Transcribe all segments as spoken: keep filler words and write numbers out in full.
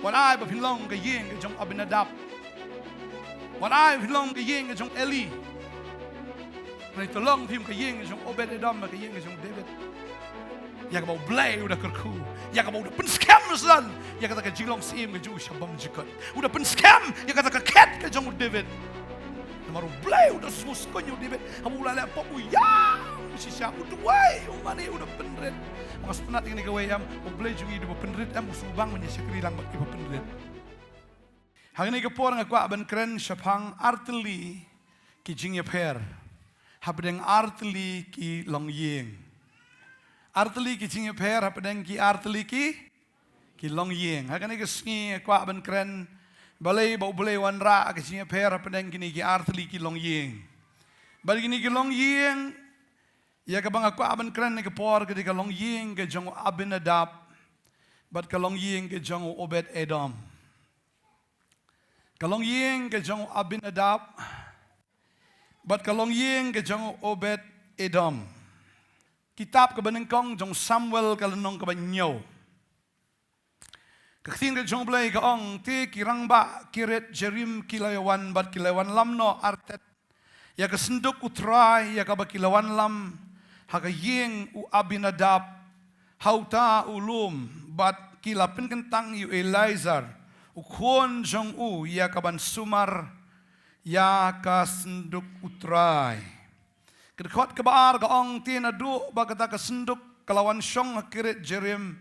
Wat ai ba phin long ka ïing ka jong Abinadab. Wat ai ba phin long ka ïing ka jong Eli. Hynrei to long phim ka ïing ka jong Obed Edom, ka ïing ka jong David. Ïa kaba U Blei u da kyrkhu, ïa kaba u da pynskhem sdang, ïa kata ka jinglong syiem ka jong u sha bymjukut. U da pynskhem ïa kata ka khet ka jong u David. Namar U Blei u da sngewskuiñ ïa u David. Haba u la leh pop u ïam shisha, u duwai, u mane, u da pynrit. Nga sngewtynnat ïa kane kawei em, U Blei jong ngi u da pynrit em, u sngewbang ban ïa shakri lang bad kiba pynrit. Ha kane ka por nga kwah ban kren shaphang artylli ki jingïapher hapdeng artylli ki longïing. Artylli ki jingïapher hapdeng ki artylli ki, ki longïing. Ha kane ka sngi nga kwah ban kren balei ba U Blei u wanrah ki jingïapher hapdeng kine ki artylli ki longïing. Bad kine ki longïing, ïa kaba nga kwah ban kren ha kane ka por ka dei ka longïing ka jong u Abinadab bad ka longïing ka jong u Obed Edom. Ka longïing ka jong u Abinadab bad ka longïing ka jong u Obed Edom. Kitab kaba nyngkong jong u Samuel ka lynnong kaba hynñiew. Ka ktien ka jong U Blei ka ong, te ki rangbah Kiriat Jearim ki la ïawan bad ki la ïawanlam noh artat ïa ka synduk U Trai ïa kaba ki la wanlam ha ka ïing u Abinadab ha uta u lum, bad ki la pynkyntang ïa u Eleazar u khun jong u ïa ka ban sumar ïa ka synduk U Trai. Ka dkhot kaba ar ka ong, te naduh ba kata ka synduk ka la wan shong ha Kiriat Jearim,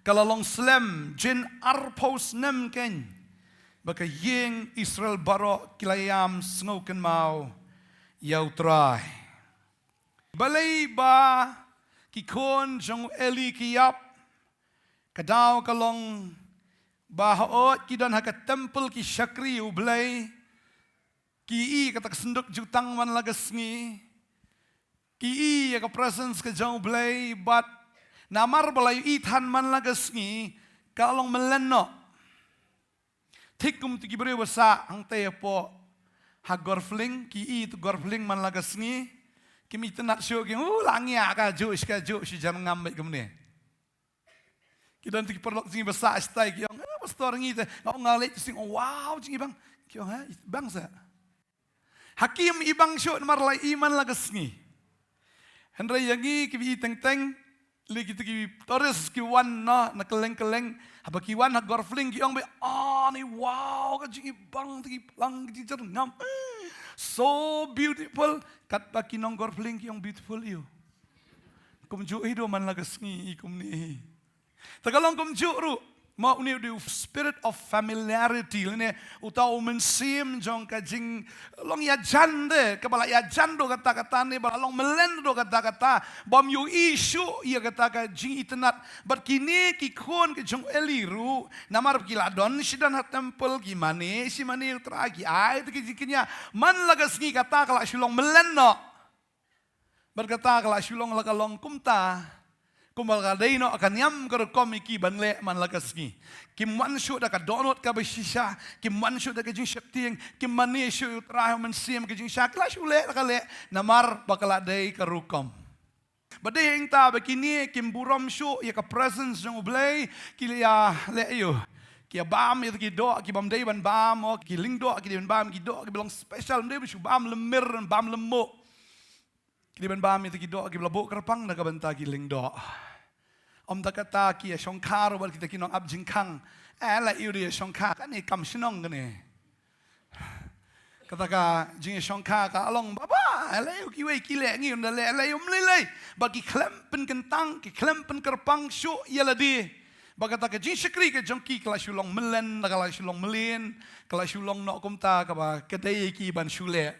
ka la long slem jin arphew snem keiñ ba ka ïing Israel baroh ki la ïam sngewkynmaw ïa U Trai. Balei ba ki khun jong u Eli ki ïap? Ka daw ka long ba hooid ki don ha ka temple ki shakri U Blei, ki ïohi kata ka synduk jutang man la ka sngi, ki ïohi ïa ka presence ka jong U Blei, bad namar ba la ïohi than man la ka sngi, ka long mlien noh. Thik kum tu ki briew ba sah hangtei hapoh ha Gorfling, ki ïohi tu Gorfling man la ka sngi, kim itynnad shuh ki, u la ngiah ka juh shi ka juh shi jar ngam bad kumne. Ki don tu ki paralok jong ngi ba sah shatai ki ong, eh, pastor ngi te, nga ong nga leit sing, oh, wow, jong ngi bang. Ki ong, ha, bang sa. Ha kim i bang shuh namar la i man la ka sngi. Hynrei ïa ngi kiba i teng teng, lei kita ki tourist ki wan na, na kylleng kylleng. Haba ki wan ha Gorfling ki ong ba, ah, ni wow, ka jingibang, ki plang, ki jingjar ngam. So beautiful. Katba ki nong Gorfling ki ong beautiful ïa u. Kumjuh hi duh man la ka sngi i kumne hi. Te ka long kumjuh ruh. Ma une u dei u spirit of familiarity lane uta u mynsiem jong ka jinglong ïajan de, kaba la ïajan duh katta katta ne ba la long mlien duh katta katta. Bym ïohi shuh ïa kata ka jingitynnad. Bad kine ki khun ki jong Eli ruh, namar ki la don shi don ha temple, ki mane shi mane U Trai, ki ai te ki jingkñia. Man la ka sngi kata ka la shu long mlien noh. Bad kata ka la shu long la ka long kumta. Kumba la ka dei noh ka niam ka rukom ïa ki ban leh man la ka sngi. Kim wan shuh da ka dohnud kaba shisha, kim wan shuh da ka jingsheptieng, kim mane shuh ïa U Trai ha u mynsiem ka jingshisha, ki la shu leh la ka leh namar ba ka la dei ka rukom. Bad dei hangta ba kine kim burom shuh ïa ka presence jong U Blei, ki la ïa leh ïa u. Ki ïa bam ïa ki doh kibym dei ban bam, oh, ki lyngdoh ki dei ban bam, ki doh kiba long special, ym dei ban shu bam lem mir, bam lem muh. Ki dei ban bam ïa ki doh kiba la buh kyrpang na ka bynta ki lyngdoh. Ym da kata ki ïa shongkha ruh bad kita ki nong ap jingkhang. Eh, la ïa u dei ïa shongkha, kane kam shnong kane. Kata ka jingïashongkha ka long ba ba, eh, la ïa u kiwei ki leh, ngi ym da leh, la ïa u ym lei lei. Ba ki khlem pynkyntang, ki khlem pynkyrpang shuh ïa lade. Ba kata ka jingshakri ka jong ki ka la shu long mlien, ka la shu long mlien, ka la shu long noh kumta kaba ka dei ïa ki ban shu leh.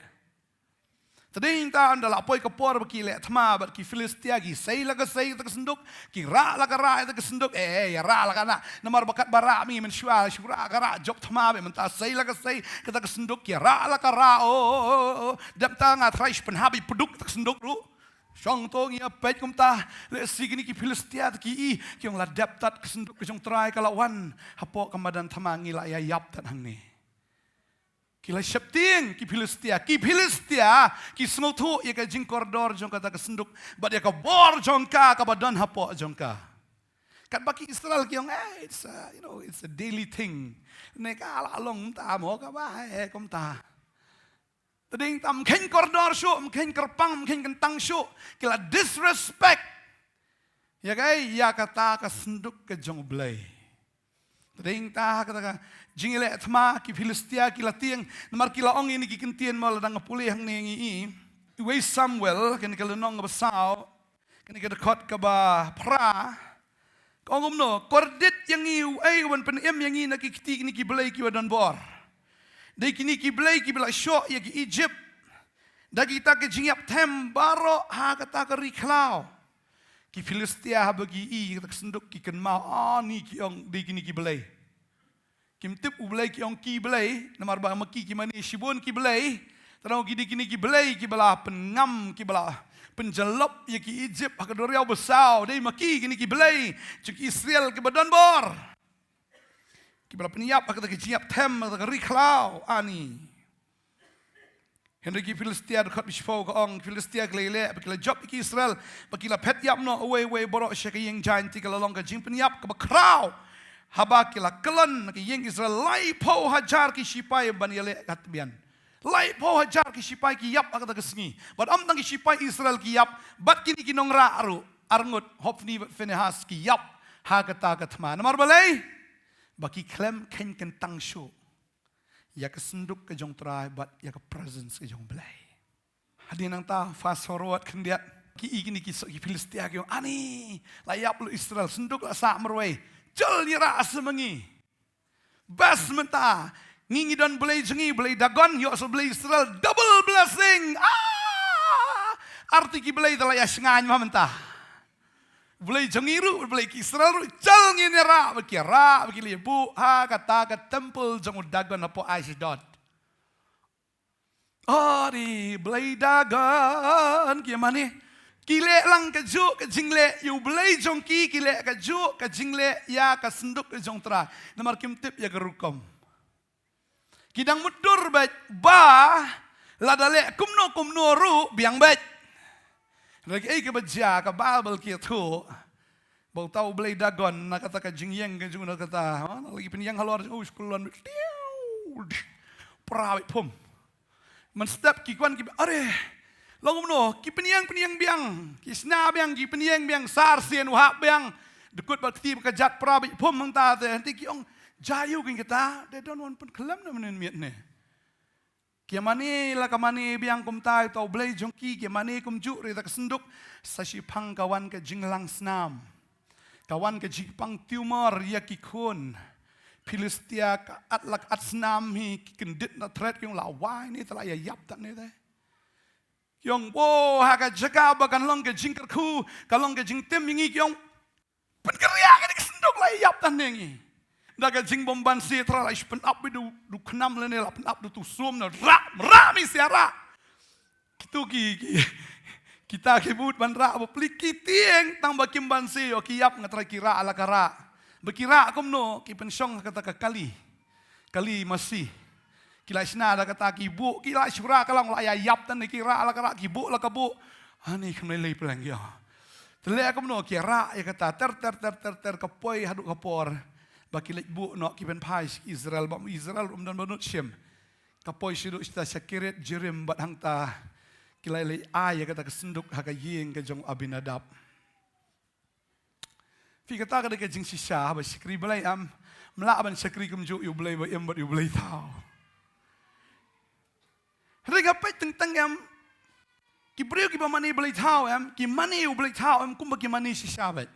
Te dei hangta ynda la poi ka por ba ki leh thma bad ki Philistia, ki sei la ka sei ïa ka synduk, ki rah la ka rah ïa ka synduk, eh, eh, ïa rah la ka rah. Namar ba katba rah ma ngi mynshuwa, shu rah ka rah jop thma bad mynta sei la ka sei ïa ka synduk, ki rah la ka rah, oh, oh, oh, oh, oh. Dep ta nga trai shu pynhap ïa pduk ïa ka synduk ruh. Shong to ngi ïa peit kumta, lehse kine ki Philistia te ki i, ki ong la dep tad ka synduk ka jong Trai ka la wan hapoh ka madan thma, ngi la ïa ïap tad hangne. Ki la sheptieng ki Philistia, ki Philistia ki sngewthuh ïa ka jingkordor jong kata ka synduk bad ïa ka bor jong ka kaba don hapoh jong ka. Katba ki Israel ki ong, eh, it's a, you know, it's a daily thing. Ne ka la long mynta mo ka ba, eh, kumta. Te dei tang ym kheiñ kordor shuh, ym kheiñ kyrpang, ym kheiñ kyntang shuh. Ki la disrespect ïa kaei, ïa kata ka synduk ka jong U Blei. Te dei tang ha kata ka jingïaleh thma ki Philistia ki la tieng, namar ki la ong ïa kine ki kyntien mo, lada nga pule hangne ngi i. Wei Samuel, kane ka lynnong kaba saw, kane ka dkhot kaba phra. Ka ong kumno, kordit ïa ngi uei uban pynim ïa ngi na ki kti kine ki blei kiba don bor. Dei kine ki blei kiba la shoh ïa ki Egypt da kita ki jingïap them baroh ha kata ka ri khlaw. Ki Philistia haba ki i kata ka synduk ki kynmaw, ani, ki ong dei kine ki blei. Kim tip U Blei, ki ong ki blei, namar ba ma ki ki mane shibun ki blei. Tang ki dei kine ki blei kiba la pynngam, kiba la pynjyllop ïa ki Egypt ha ka duriaw basaw, dei ma ki kine ki blei jong ki Israel kiba don bor, kiba la pynïap ha kata ka jingïap them ha kata ka ri khlaw, ani. Hynrei ki Philistia, dkhot ba shiphew ka ong, ki Philistia ki la ïaleh ba ki la jop ïa ki Israel, ba ki la phet ïap noh uwei uwei baroh sha ka ïing jaiñ, te ka la long ka jingpynïap kaba khraw. Haba ki la kyllon na ka ïing Israel, laiphew hajar ki shipai ban ïaleh katbian. Laiphew hajar ki shipai ki ïap ha kata ka sngi. Bad ym tang ki shipai Israel ki ïap, bad kine ki nongrah ruh, Arngut, Hopni bad Phinehas, ki ïap ha kata ka thma. Namar balei? Ba ki khlem kheiñ kyntang shuh ïa ka synduk ka jong U Trai bad ïa ka presence ka jong U Blei. Hadien nangta, fast forward khyndiat, ki i kine ki, ki Philistia ki ong, ani, la ïap lut Israel, synduk la sah marwei. Jel, ngi rah sa ma ngi. Bas mynta, ngi ngi don blei jong ngi, blei Dagon, ïoh sa blei Israel, double blessing. Ah! Arti ki blei te la ïa shngaiñ ma mynta. Blei jong ngi ruh, blei ki Israel ruh, jel, ngin ïa rah, ba ki rah, ba ki leit buh ha kata ka temple jong u Dagon hapoh Ashdod. Odi, blei Dagon, ki mane. Ki leh lang kajuh ka jingleh ïa u blei jong ki, ki leh kajuh ka jingleh ïa ka synduk ka jong U Trai. Namar kim tip ïa ka rukom. Ki dang mutdur beit ba lada leh kumno kumno ruh biang beit. Hynrei kaei kaba jia, ka Baibl ka ïathuh ba uta u blei Dagon, na kata ka jingïeng ka jong u, na kata, ha, na la ki pynïeng halor, u skulon, tiu, pra beit phum. Mynstep ki kwah ki, are, long kumno, ki pynïeng, pynïeng biang, ki shna biang, ki pynïeng biang, sar sien u hap biang, dkut bad kti ba ka jat pra beit phum hangta te, hynrei ki ong, jia ïa u kata, they don't want, pynkhlem na mynnin miet ne. Ki mane la ka mane biang kumta ïa uta u blei jong ki, ki mane kumjuh ruh ïa kata ka synduk. Sa shiphang ka wan ka jinglang snam. Ka wan ka jingpang tumor ïa ki khun. Philistia ka at la ka at snam hi, ki kyndit na thret, ki ong la wai ne te, la ïa ïap tang ne te. Ki ong, wow, ha ka jaka ba kan long ka jingkyrkhu, ka long ka jingtim ïa ngi, ki ong, pynkynriah kane ka synduk, la ïap tang ne ngi. Da ka jingbymbanse, Trai la shu pynap beit da u, da u khnam lane la pynap da utu u sum, na rah, rah, mi sia rah. Kitu ki, ki, kita ki bud ban rah bapli, ki tieng tang ba kim banse, ïoh ki ïap, nga Trai, ki rah la ka rah. Ba ki rah kumno, ki pynshong ha kata ka kali. Kali masi. Ki la shna da kata, ki buh, ki la shu rah, ka long la ïa ïap tang ne, ki rah la ka rah, ki buh la ka buh. Ani, kham lei lei pleng ïa. Te leh kumno, ki rah ïa kata, ter, ter, ter, ter, ter, ka poi haduh ka por ba ki leit buh noh, ki pynphai sha ki Israel, ba Israel ruh ym don ba nud shim. Ka poi shaduh shata sha Kiriath Jearim, bad hangta ki la leit ai ïa kata ka synduk ha ka ïing ka jong Abinadab. Phi, kata ka dei ka jingshisha, haba shakri Blei em, ym lah ban shakri kumjuh ïa u Blei ba im bad ïa u Blei thaw. Hynrei nga peit teng teng em, ki briew kiba mane Blei thaw em, ki mane u Blei thaw em, kumba ki mane shisha beit.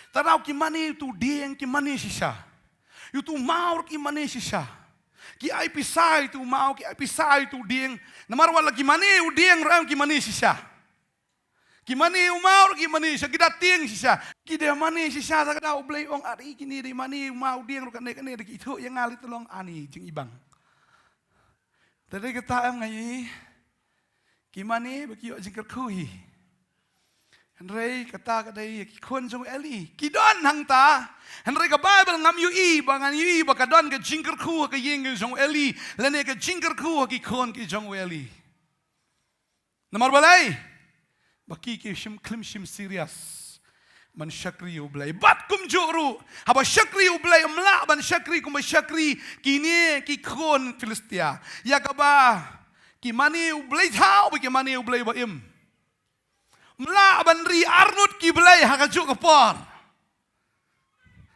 Tang daw ki mane utu u dieng, ki mane shisha. Ïa utu u maw ruh ki mane shisha. Ki ai pisa ïa utu u maw, ki ai pisa ïa utu u dieng. Namar wat la ki mane u dieng ruh em, ki mane shisha. Ki mane u maw ruh ki mane shisha, ki da tieng shisha. Ki da mane shisha, sa ka daw u Blei ong, ari kine da mane u maw dieng ruh kane kane, da ki ithuh ïa nga lei, te long ani jingibang. Te dei kata em, nga ïohi. Ki mane ba ki ïoh jingkyrkhu hi. Hynrei kata ka dei ki khun jong u Eli. Ki don hangta. Hynrei ka Baibl ngam ïohi ba, ngan ïohi ba ka don ka jingkyrkhu ha ka ïing ka jong u Eli, lane ka jingkyrkhu ha ki khun ki jong u Eli. Namar balei? Ba ki ki shim, khlem shim serious. ban shakri ïa U Blei. Bad kumjuh ruh, haba shakri ïa U Blei, ym lah ban shakri kumba shakri kine ki khun Philistia. Ïa kaba ki mane U Blei thaw, ba ki mane U Blei ba im. Ym lah ban ri arngut ki blei ha kajuh ka por.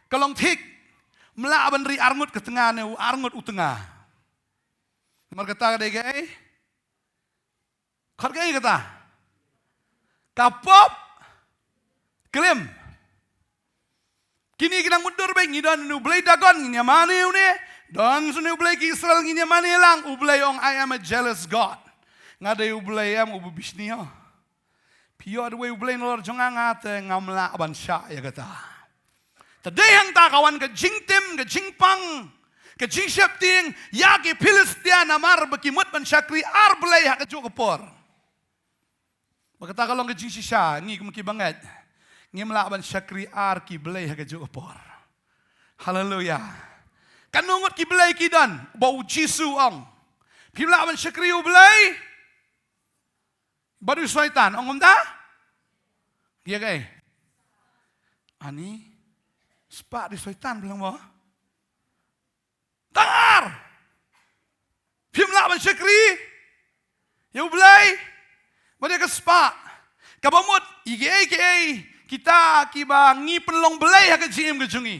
Ka long thik. Ym lah ban ri arngut ka tnga ne u arngut u tnga. Namar kata ka dei kaei? Khot kaei kata? Ka pop klim. Kine ki nang mutdur beit, ngi don une u blei Dagon, ngin ïa mane une. Don une u blei ki Israel, ngin ïa mane lang. U Blei ong, "I am a jealous God." Nga dei U Blei em uba bishni ïa. Phi ïoh da uwei U Blei nalor jong nga, nga te ngam lah ban shah ïa kata. Te dei hangta ka wan ka jingtim, ka jingpang, ka jingsheptieng ïa ki Philistia namar ba ki mut ban shakri ar blei ha kajuh ka por. Ba kata ka long ka jingshisha, ngi kum ki bangeit, ngim lah ban shakri ar ki blei ha kajuh ka por. Haleluya. Katno ngut ki blei ki don, ba U Jisu u ong, phim lah ban shakri U Blei bad u Soitan, ong kumta? Ïa kaei? Ani, spah da u Soitan bilang mo? Tang ar. Phim lah ban shakri ïa U Blei bad ïa ka spah. Kaba mut, ïa kiei kiei kita kiba ngi pynlong blei ha ka jingim ka jong ngi.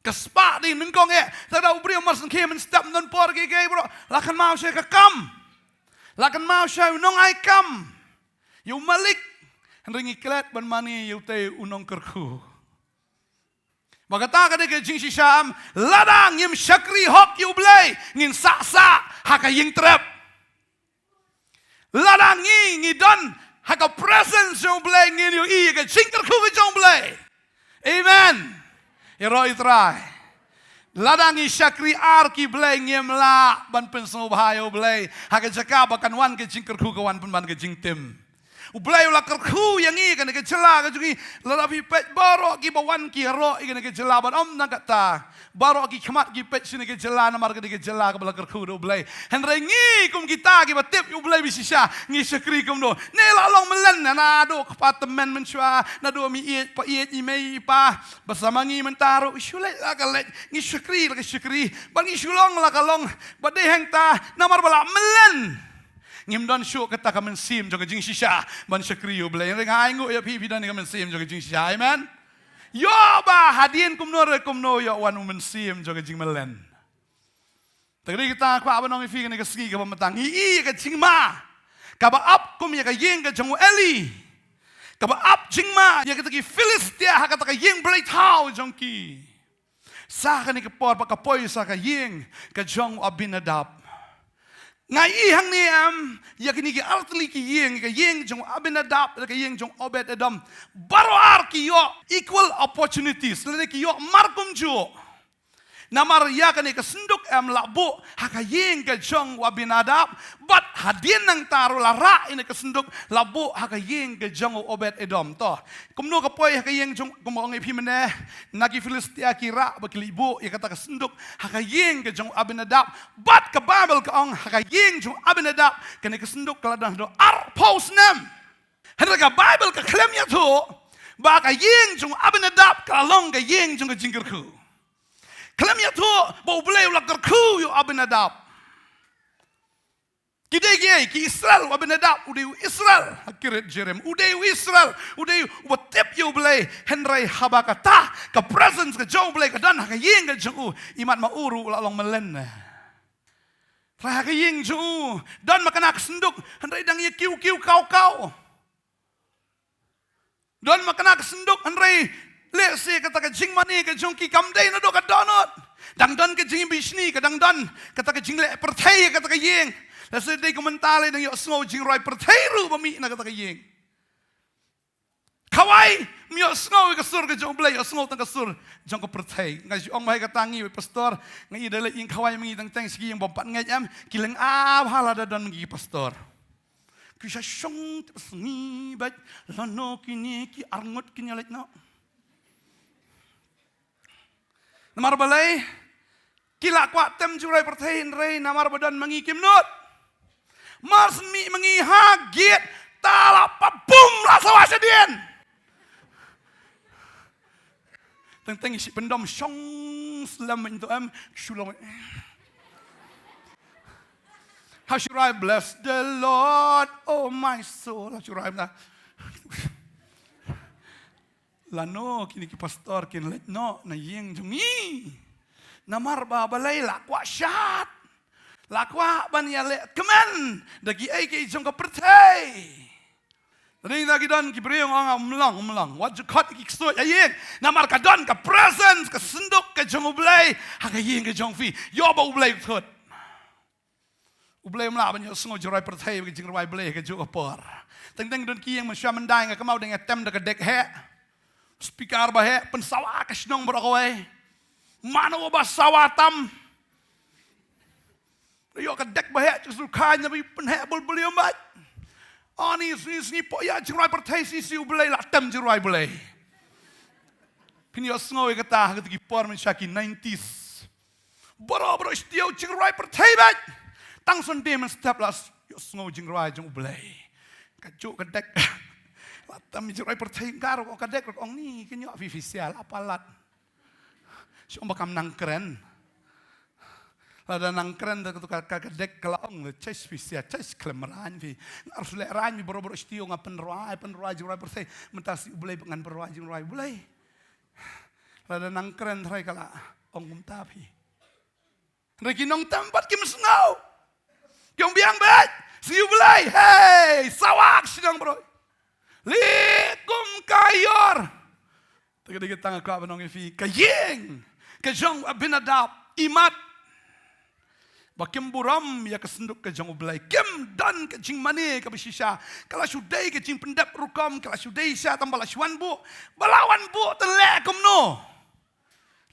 Ka spah dei nyngkong eh. Te da u briew mar sngewkhia mynstep, ym don por kiei kiei bro. La kynmaw sha ka kam. La kynmaw sha u nongai kam, ïa u malik. Hynrei ngi klet ban mane ïa utei u nongkyrkhu. Ba kata ka dei ka jingshisha em, lada ngim shakri hok ïa U Blei, ngin sah sah ha ka ïing trep. Lada ngi, ngi don ha ka presence jong U Blei, ngin ïohi ïa ka jingkyrkhu ka jong U Blei. Amen. Ïaroh ïa U Trai. Lada ngi shakri ar ki blei, ngim lah ban pynsngewbha ïa U Blei ha ka jaka ba kan wan ka jingkyrkhu, ka wan pynban ka jingtim. U Blei u la kyrkhu ïa ngi, kane ka jylla ka jong ngi. Lada phi peit baroh kiba wan ki ïaroh ïa kane ka jylla, bad ym tang kata, baroh ki khmat ki peit shane ka jylla namar kane ka jylla kaba la kyrkhu da U Blei. Hynrei ngi kum kita kiba tip ïa U Blei ba shisha, ngi shakri kumno? Ne la long mlien, naduh kpa tymmen mynshuwa, naduh mi ïeit pa ïeit, i mei i pa, ba sa ma ngi mynta ruh shu leit la ka leit, ngi shakri la ka shakri, bad ngi shu long la ka long. Bad dei hangta namar ba la mlien, ngim don shuh kata ka mynsiem jong ka jingshisha ban shakri ïa U Blei. Hynrei nga ai nguh ïa phi, phi don ka mynsiem jong ka jingshisha. Amen. Ïoh ba hadien kumno re kumno ïoh wan u mynsiem jong ka jingmlien. Te ka dei kata nga kwah ban ong ïa phi kane ka sngi kaba mynta, ngi i ïa ka jingma kaba ap kum ïa ka ïing ka jong u Eli, kaba ap jingma ïa kita ki Philistia ha kata ka ïing blei thaw jong ki. Sa kane ka por ba ka poi sa ka ïing ka jong u Abinadab. Nga i hangne em, ïa kine ki artylli ki ïing, ka ïing jong u Abinadab, ka ïing jong Obed Edom, baroh ar ki ïoh equal opportunities, lane ki ïoh mar kumjuh. Namar ïa kane ka synduk em la buh ha ka ïing ka jong u Abinadab, bad hadien nangta ruh la rah ïa kane ka synduk la buh ha ka ïing ka jong u Obed Edom. To, kumno ka poi ha ka ïing jong, kumba ong ïa phi mynne, na ki Philistia ki rah ba ki leit buh ïa kata ka synduk ha ka ïing ka jong u Abinadab. Bad ka Baibl ka ong ha ka ïing jong u Abinadab kane ka synduk ka la don haduh arphew snem. Hynrei ka Baibl ka khlem ïathuh ba ka ïing jong u Abinadab ka la long ka ïing jong ka jingkyrkhu. Khlem ïathuh ba U Blei u la kyrkhu ïa u Abinadab. Ki dei kiei? Ki Israel, u Abinadab u dei u Israel ha Kiriath Jearim. U dei u Israel, u dei uba tip ïa U Blei. Hynrei haba kata ka presence ka jong U Blei ka don ha ka ïing ka jong u, imat ma u ruh u la long mlien. Trai, ha ka ïing jong u don ma kane ka synduk, hynrei dang ïa kiew kiew kaw kaw. Don ma kane ka synduk, hynrei lehse kata ka jingmane ka jong ki kam dei naduh ka dohnud. Dang don ka jingbishni, ka dang don kata ka jingleh pyrthei kata ka ïing. Lehse dei ka mynta lei dang ïohsngew jingroi pyrthei ruh ba mih na kata ka ïing. Khawai, ym ïohsngew ïa ka sur ka jong U Blei, ïohsngew tang ka sur jong ka pyrthei. Nga ju ong bha ïa kata, ngi wei pastor, nga i da leit ïing khawai ma ngi teng teng sha ki ïing bym pat ngeit em, ki lynga bha lada don ma ngi ki pastor. Ki sha shong tip sngi bad lano kine ki arngut kin ïa leit noh. Namar balei? Ki la kwah tem jingroi pyrthei, hynrei namar ba don ma ngi kim nud. Mar shu mih ma ngi ha gate, ta la pat bum la sawa shadien. Teng teng i shi pyndom shong slem mynta em, shu long. Haba shu rwai, "Bless the Lord, oh my soul." Haba shu rwai mynta. Lano kine ki pastor kin leit noh na ïing jong ngi. Namar ba balei, la kwah shad. La kwah ban ïaleh kmen da kiei kiei jong ka pyrthei. Te ngi da ki don ki briew ong, "Ym long, ym long. Wat ju khot ki ksuid ha ïing. Namar ka don ka presence, ka synduk ka jong U Blei ha ka ïing ka jong phi." Ïoh ba U Blei u khot. U Blei um lah ban ïohsngew jingrwai pyrthei bad ka jingrwai Blei ha kajuh ka por. Teng teng don ki ïing mynshuwa mynta nga kynmaw dang ïatem da ka dek heh. Speaker ba heh, pynsawa ka shnong baroh kawei. Mano ba sawa tam. Ïoh ka dek ba heh, ka shu khaiñ na ba pynheh bul bul ïa mat. Ani sngi sngi pok ïa jingrwai pyrthei, sngi sngi U Blei la tem jingrwai Blei. Phin ïohsngew ïa kata ha kito ki por mynshuwa ki nineties. Baroh baroh shu tip jingrwai pyrthei bad. Tang Sunday mynstep la ïohsngew jingrwai jong U Blei. Kajuh ka dek. La tem jingrwai pyrthei, nga ruh ka dek ruh ong, "Ni, ka ñiuh phi phi sial, ah palat." Shu ong ba kam nang kren. Lada nang kren da ka, ka, ka dek ka la ong, "Chais phi sia, chais khlem raiñ phi." Nga ruh leh raiñ phi baroh baroh shu tip nga pynrwai, pynrwai jingrwai pyrthei. Mynta sngi U Blei ba ngan pynrwai jingrwai U Blei. Lada nang kren trai ka la ong kumta phi. Hynrei ki nongtem pat kim sngew. Ki ong, "Biang beit, sngi U Blei." Hei, sawa ka shnong baroh. Leh kum ka ïor. Te ka dei kata nga kwah ban ong ïa phi, ka ïing ka jong Abinadab, imat ba kim burom ïa ka synduk ka jong U Blei, kim don ka jingmane kaba shisha. Ka la shu dei ka jingpyndep rukom, ka la shu dei shisha, tang ba la shu wan buh, ba la wan buh te leh kumno?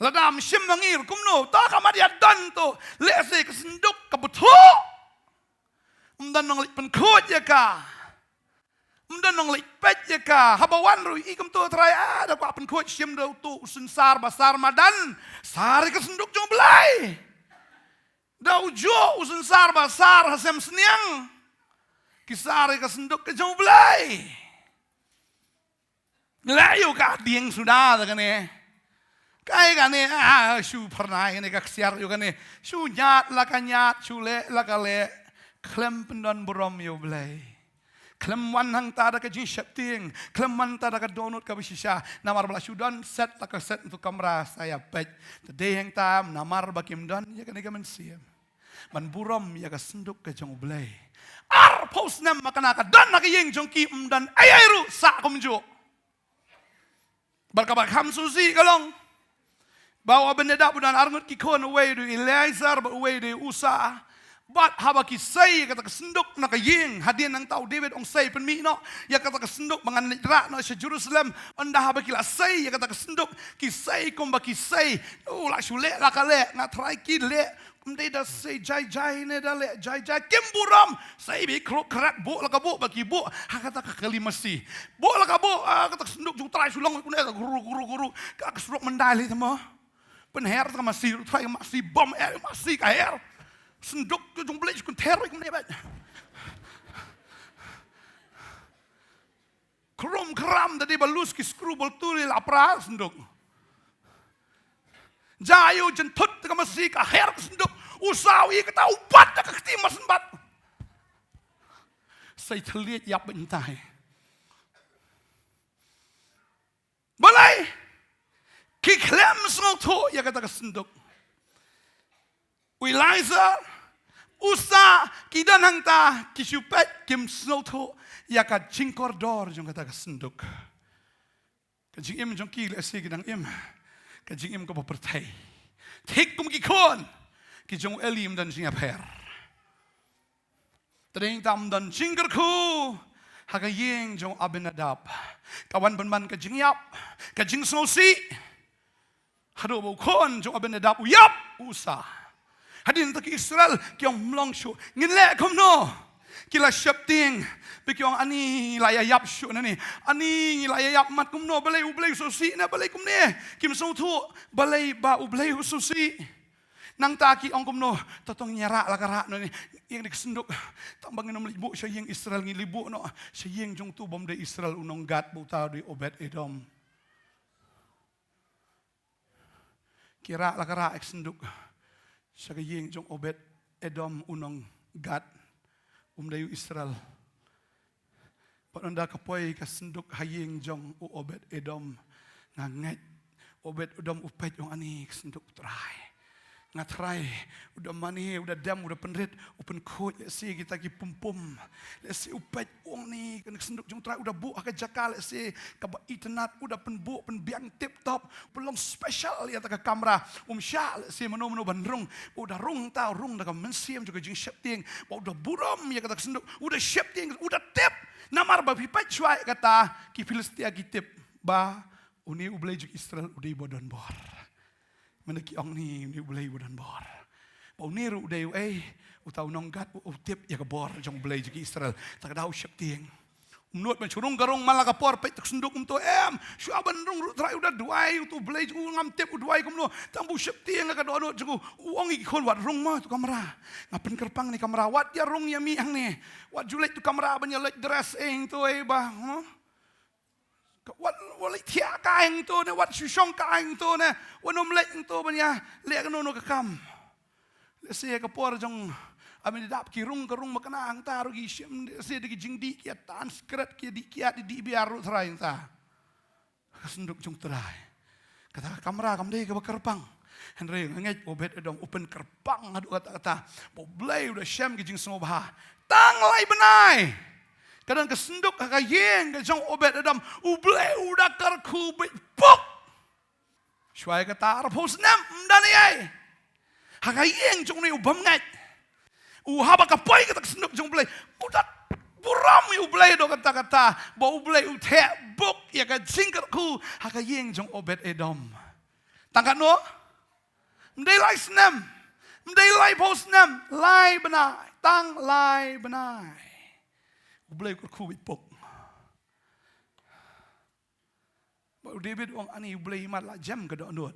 Lada ym shim ma ngi ruh kumno? To ka mat ïa don to, lehse ka synduk ka bthuh. Ym don nongleit pynkhuid ïa ka. Ym don nongleit peit ïa ka. Haba wan ruh i kumto, Trai ah, da kwah pynkhuid, shim da uto u synsar ba sar madan. Sar ïa ka synduk jong U Blei. Da ujuh u synsar ba sar ha sem sniang. Ki sar ïa ka synduk ka jong U Blei. Leh ïa ka dieng suda da kane. Kai kane, ah, shu phyrnai kane ka ksiar ïa kane. Shu ñiad la ka ñiad, shu leh la ka leh. Khlem pyndon burom ïa U Blei. Khlem wan hangta da ka jingsheptieng, khlem wan hangta da ka dohnud kaba shisha. Namar ba la shu don set la ka set tu kamra sa ïa peit. Te dei hangta namar ba kim don ïa kane ka mynsiem ban burom ïa ka synduk ka jong U Blei. Arphew snem ma kane ka don ha ka ïing jong ki, ym don ei ei ruh sah kumjuh. Bad kaba kham sngewsih ka long ba u Abinadab u don arngut ki khun, uwei u dei u Eleazar bad uwei u dei u Usa. Bad haba ki sei ïa kata ka synduk na ka ïing, hadien nangta u David ong sei pynmih noh ïa kata ka synduk ba ngan leit rah noh sha Jerusalem. Ynda haba ki la sei ïa kata ka synduk, ki sei kumba ki sei. U la shu leh la ka leh, nga trai ki leh. Ym dei da sei jai jai ne da leh jai jai, kim burom. Sei beit khruk khrek, buh la ka buh, ba ki buh ha kata ka kali masi. Buh la ka buh, ah, kata ka synduk jong U Trai shu long kumne, gru gru gru. Ka, ka synduk mynta lei te mo. Pynher ka masi, U Trai ka masi, bom eh masi ka her. Synduk jong U Blei shu kynther kumne beit. Khrum khram da dei ba loose ki skru, bol tu lei la pra synduk. Jia ïa u jynthut ka masi, ka her ka synduk. U Usa u ïa kata, u bat da ka kti mar syn bat. Sei thylliej ïap beit mynta hi. Balei? Ki khlem sngewthuh ïa kata ka synduk. U Eleazar, u Usa, ki don hangta, ki shu peit, kim sngewthuh ïa ka jingkordor jong kata ka synduk. Ka jingim jong ki lehse ki dang im ka jingim kaba pyrthei. Thik kum ki khun ki jong u Eli, ym don jingïapher. Te dei tam don jingkyrkhu ha ka ïing jong u Abinadab. Ka wan pynban ka jingïap, ka jingsngewsih. Haduh ba u khun jong u Abinadab u ïap, u Usa. Hadien ta ki Israel ki ong, ym long shuh, ngin leh kumno? Ki la sheptieng, ba ki ong, ani la ïa ïap shuh na ne, ani la ïa ïap mat kumno, balei U Blei u sngewsih ne balei kumne? Kim sngewthuh balei ba U Blei u sngewsih. Nangta ki ong kumno, to to ngin ïa rah la ka rah na ne, ïa kane ka synduk. Tang ba ngin ym leit buh sha ïing Israel, ngin leit buh noh sha ïing jong uto bym dei Israel, u nong Gath, ba uta u dei Obed Edom. Ki rah la ka rah ïa ka synduk sha ka ïing jong Obed Edom u nong Gat, um dei u Israel. Bad ynda ka poi ka synduk ha ïing jong u Obed Edom, nga ngeit Obed Edom u peit, u ong, ani ka synduk u Trai. Nga tharai u da mane, u da dem, u da pynrit, u pynkhuid lehse kita ki pum pum. Lehse u peit, u ong, ani ka synduk jong u Trai, u da buh ha ka jaka lehse kaba itynnad, u da pynbuh pynbiang tip top, u pynlong special ïa kata ka kamra. Um shah lehse mano mano ban rung, u da rung, ta rung da ka mynsiem jong ka jingsheptieng, bad u da burom ïa kata ka synduk, u da sheptieng, u da tip. Namar ba phi peit shuwa ïa kata, ki Philistia ki tip ba une u Blei jong Israel u dei uba don bor. Mynta ki ong, ani une u Blei uba don bor. Ba une ruh u dei uei? Uta u nong Gat u, u tip ïa ka bor jong u Blei jong ki Israel. Ta ka daw u sheptieng. Um nud ban shu rung ka rung man la ka por, peit ta ka synduk um to em. Shuwa ban rung ruh Trai u da duwai, uta u Blei jong u ngam tip u duwai kumno. Tang ba u sheptieng ha ka dohnud jong u. U ong ïa ki khun, wat rung mo tu kamra. Nga pynkyrpang ne kamra, wat ïa rung ïa mih hangne. Wat ju leit tu kamra ban ïa leit dress ïing tu ei ba, hmm? Ka wat, wat leit thiah kai hangto ne, wat shu shong kai hangto ne, wat nym leit hangto ban ïa leh kano kano ka kam. Lehse ka por jong Aminadab ki rung ka rung makna hangta ruh ki shim, lehse da ki jingdih ki ïa tan skret, ki ïa dih, ki ïa dih, dih biar ruh Trai hangta. Ka synduk jong u Trai. Kata ka kamra kam dei kaba kyrpang. Hynrei nga ngeit Obed Edom u pynkyrpang haduh katta katta ba u Blei u da shem ka jingsngewbha. Tang lai bnai ka don ka synduk ha ka ïing ka jong Obed Edom, u Blei u da kyrkhu beit puk. Shuwa ïa kata arphew snem ym don ei ei ha ka ïing jong une u bymngeit. U, haba ka poi kata ka synduk jong u Blei, u da burom ïa u Blei haduh katta katta ba u Blei u theh buk ïa ka jingkyrkhu ha ka ïing jong Obed Edom. Tang katno? Ym dei lai snem, ym dei laiphew snem, lai bnai, tang lai bnai. U Blei u kyrkhu beit puk. Bad u David u ong, ani u Blei imat la jem ka dohnud.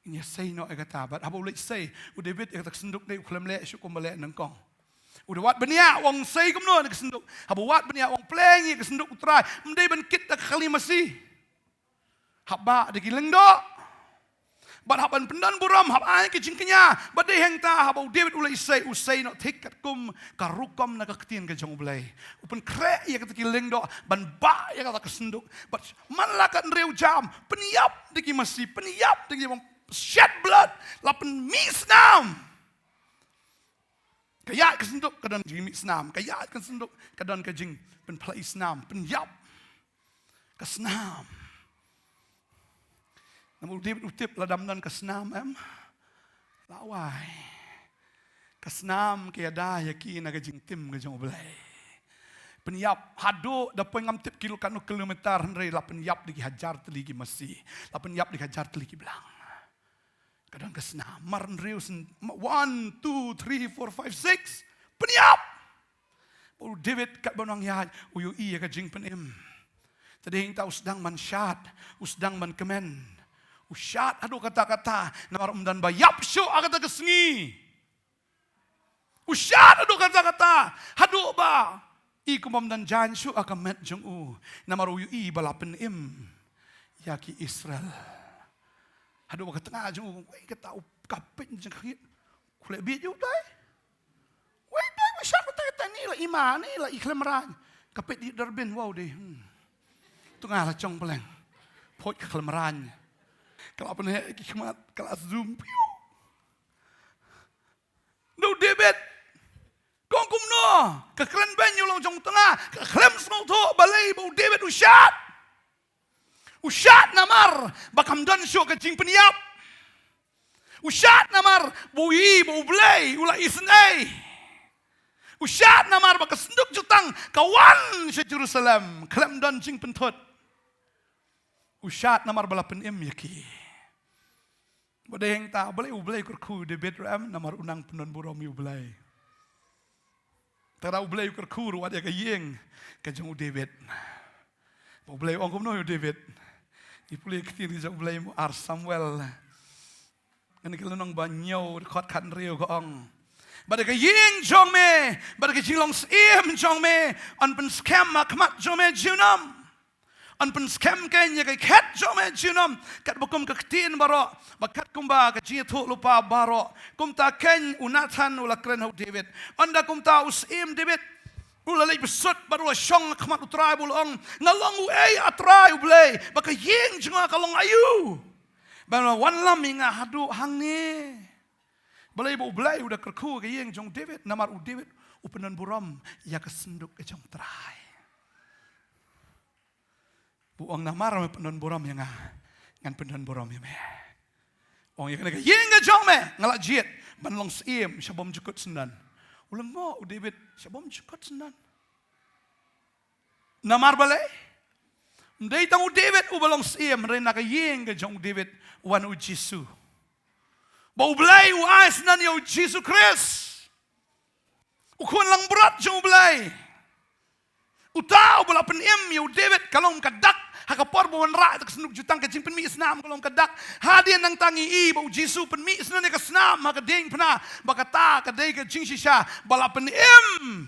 Ngin ïa sei noh ïa kata. Bad haba u leit sei u David ïa kata ka synduk, dei u khlem leh shuh kumba leh nyngkong. U da wad bniah, u ong sei kumno ïa ka synduk. Haba wad bniah u ong, pleng ïa ka synduk u Trai, ym dei ban kit da ka kali masi. Hap bah da ki lyngdoh. Bad hap ban pyndon burom, hap ai ka jingkñia. Bad dei hangta haba u David u leit sei, u sei noh thik katkum ka rukom na ka ktien ka jong u Blei. U pynkhreh ïa kata ki lyngdoh ban bah ïa kata ka synduk. Bad man la ka hynriew jam, pynïap da ki masi, pynïap da ki bym shed blood, la pynmih snam. Ka ïaid ka synduk ka don jingmih snam, ka ïaid ka synduk ka don ka jingpynphlei snam, pynïap ka snam. Namar u David u tip lada ym don ka snam em, la wai. Ka snam ka ïada ïa ki na ka jingtim ka jong u Blei. Pynïap haduh da poi ngam tip kilo katno kilometer, hynrei la pynïap da ki hajar tylli ki masi, la pynïap da ki hajar tylli ki blang. Ka don ka snam, mar hynriew sn-, ma-, one, two, three, four, five, six. Pynïap! U David katba u nang ïaid u ïohi ïa ka jingpynim. Te dei hangta u sdang ban shad, u sdang ban kmen. U shad haduh katta katta, namar um don ba ïap shuh ha kata ka sngi. U shad haduh katta katta, haduh ba i kumba ym don jaiñ shuh ha ka met jong u, namar u ïohi ba la pynim ïa ki Israel. Haduh ba ka tnga jong u, wei kata u, ka peit jong ka khit. Khuleh bit ju tai. Wei tai, wei shad, tai, tai, ni la i ma, ni la i khlem raiñ. Ka peit di darbin, wow dei. Hmm. Tnga la jong pleng. Phoit ka khlem raiñ. Ka la pynheh ki khmat, ka la zoom. Piu. Nda u David, kong kumno, ka kren beiñ ïa u long jong u tnga, ka khlem sngewthuh balei ba u David u shad. U shad namar ba kam don shuh ka jingpynïap. U shad namar ba u i ba u Blei u la isynei. U shad namar ba ka synduk jutang ka wan sha Jerusalem khlem don jingpynthut. U shad namar ba la pynim ïa ki. Ba dei hangta balei u Blei u kyrkhu ïa u David ruh em, namar u nang pyndon burom ïa u Blei. Te lada u Blei u kyrkhu ruh wat ïa ka ïing ka jong u David. Ba u Blei u ong kumno ïa u David. Ngi pule ktien ka jong u Blei mo, Ar Samuel. Ngan ïa ka lynnong ba hynñiew, dkhot khathynriew ka ong. Bad ïa ka ïing jong me, bad ïa ka jinglong syiem jong me, yn pynskhem ha khmat jong me junom. Yn pynskhem kein ïa ka khet jong me junom katba kum ka ktien baroh, ba katkumba ka jingïathuhlypa baroh. Kumta kein u Nathan u la kren ha u David. Ynda kumta u syiem David u la leit bsut bad u la shong ha khmat u Trai bad u la ong, nga long uei A Trai U Blei, ba ka ïing jong nga ka long aïu, ba me la wanlam ïa nga haduh hangne? Balei ba U Blei u da kyrkhu ka ïing jong u David? Namar u David u pyndonburom ïa ka synduk ka jong U Trai. U ong, namar me pyndonburom ïa nga, ngan pyndonburom ïa me. Ong, ïa kane ka ïing ka jong me nga la jied ban long syiem sha bymjukut syndon. U lyngngoh u David sha bymjukut syndon. Namar balei? Ym dei tang u David uba long syiem, hynrei na ka ïing ka jong u David wan u Jisu. Ba U Blei u ai syndon ïa u Jisu Khrist, u Khun langbrot jong U Blei. Uta uba la pynim ïa u David ka longkmie ka dak ha ka por ba wanrah ïa ka synduk jutang, ka jingpynmih snam ka longkmie ka dak. Hadien nangta ngi i ba u Jisu u pynmih syndon ïa ka snam ha ka diengphna, ba kata ka dei ka jingshisha ba la pynim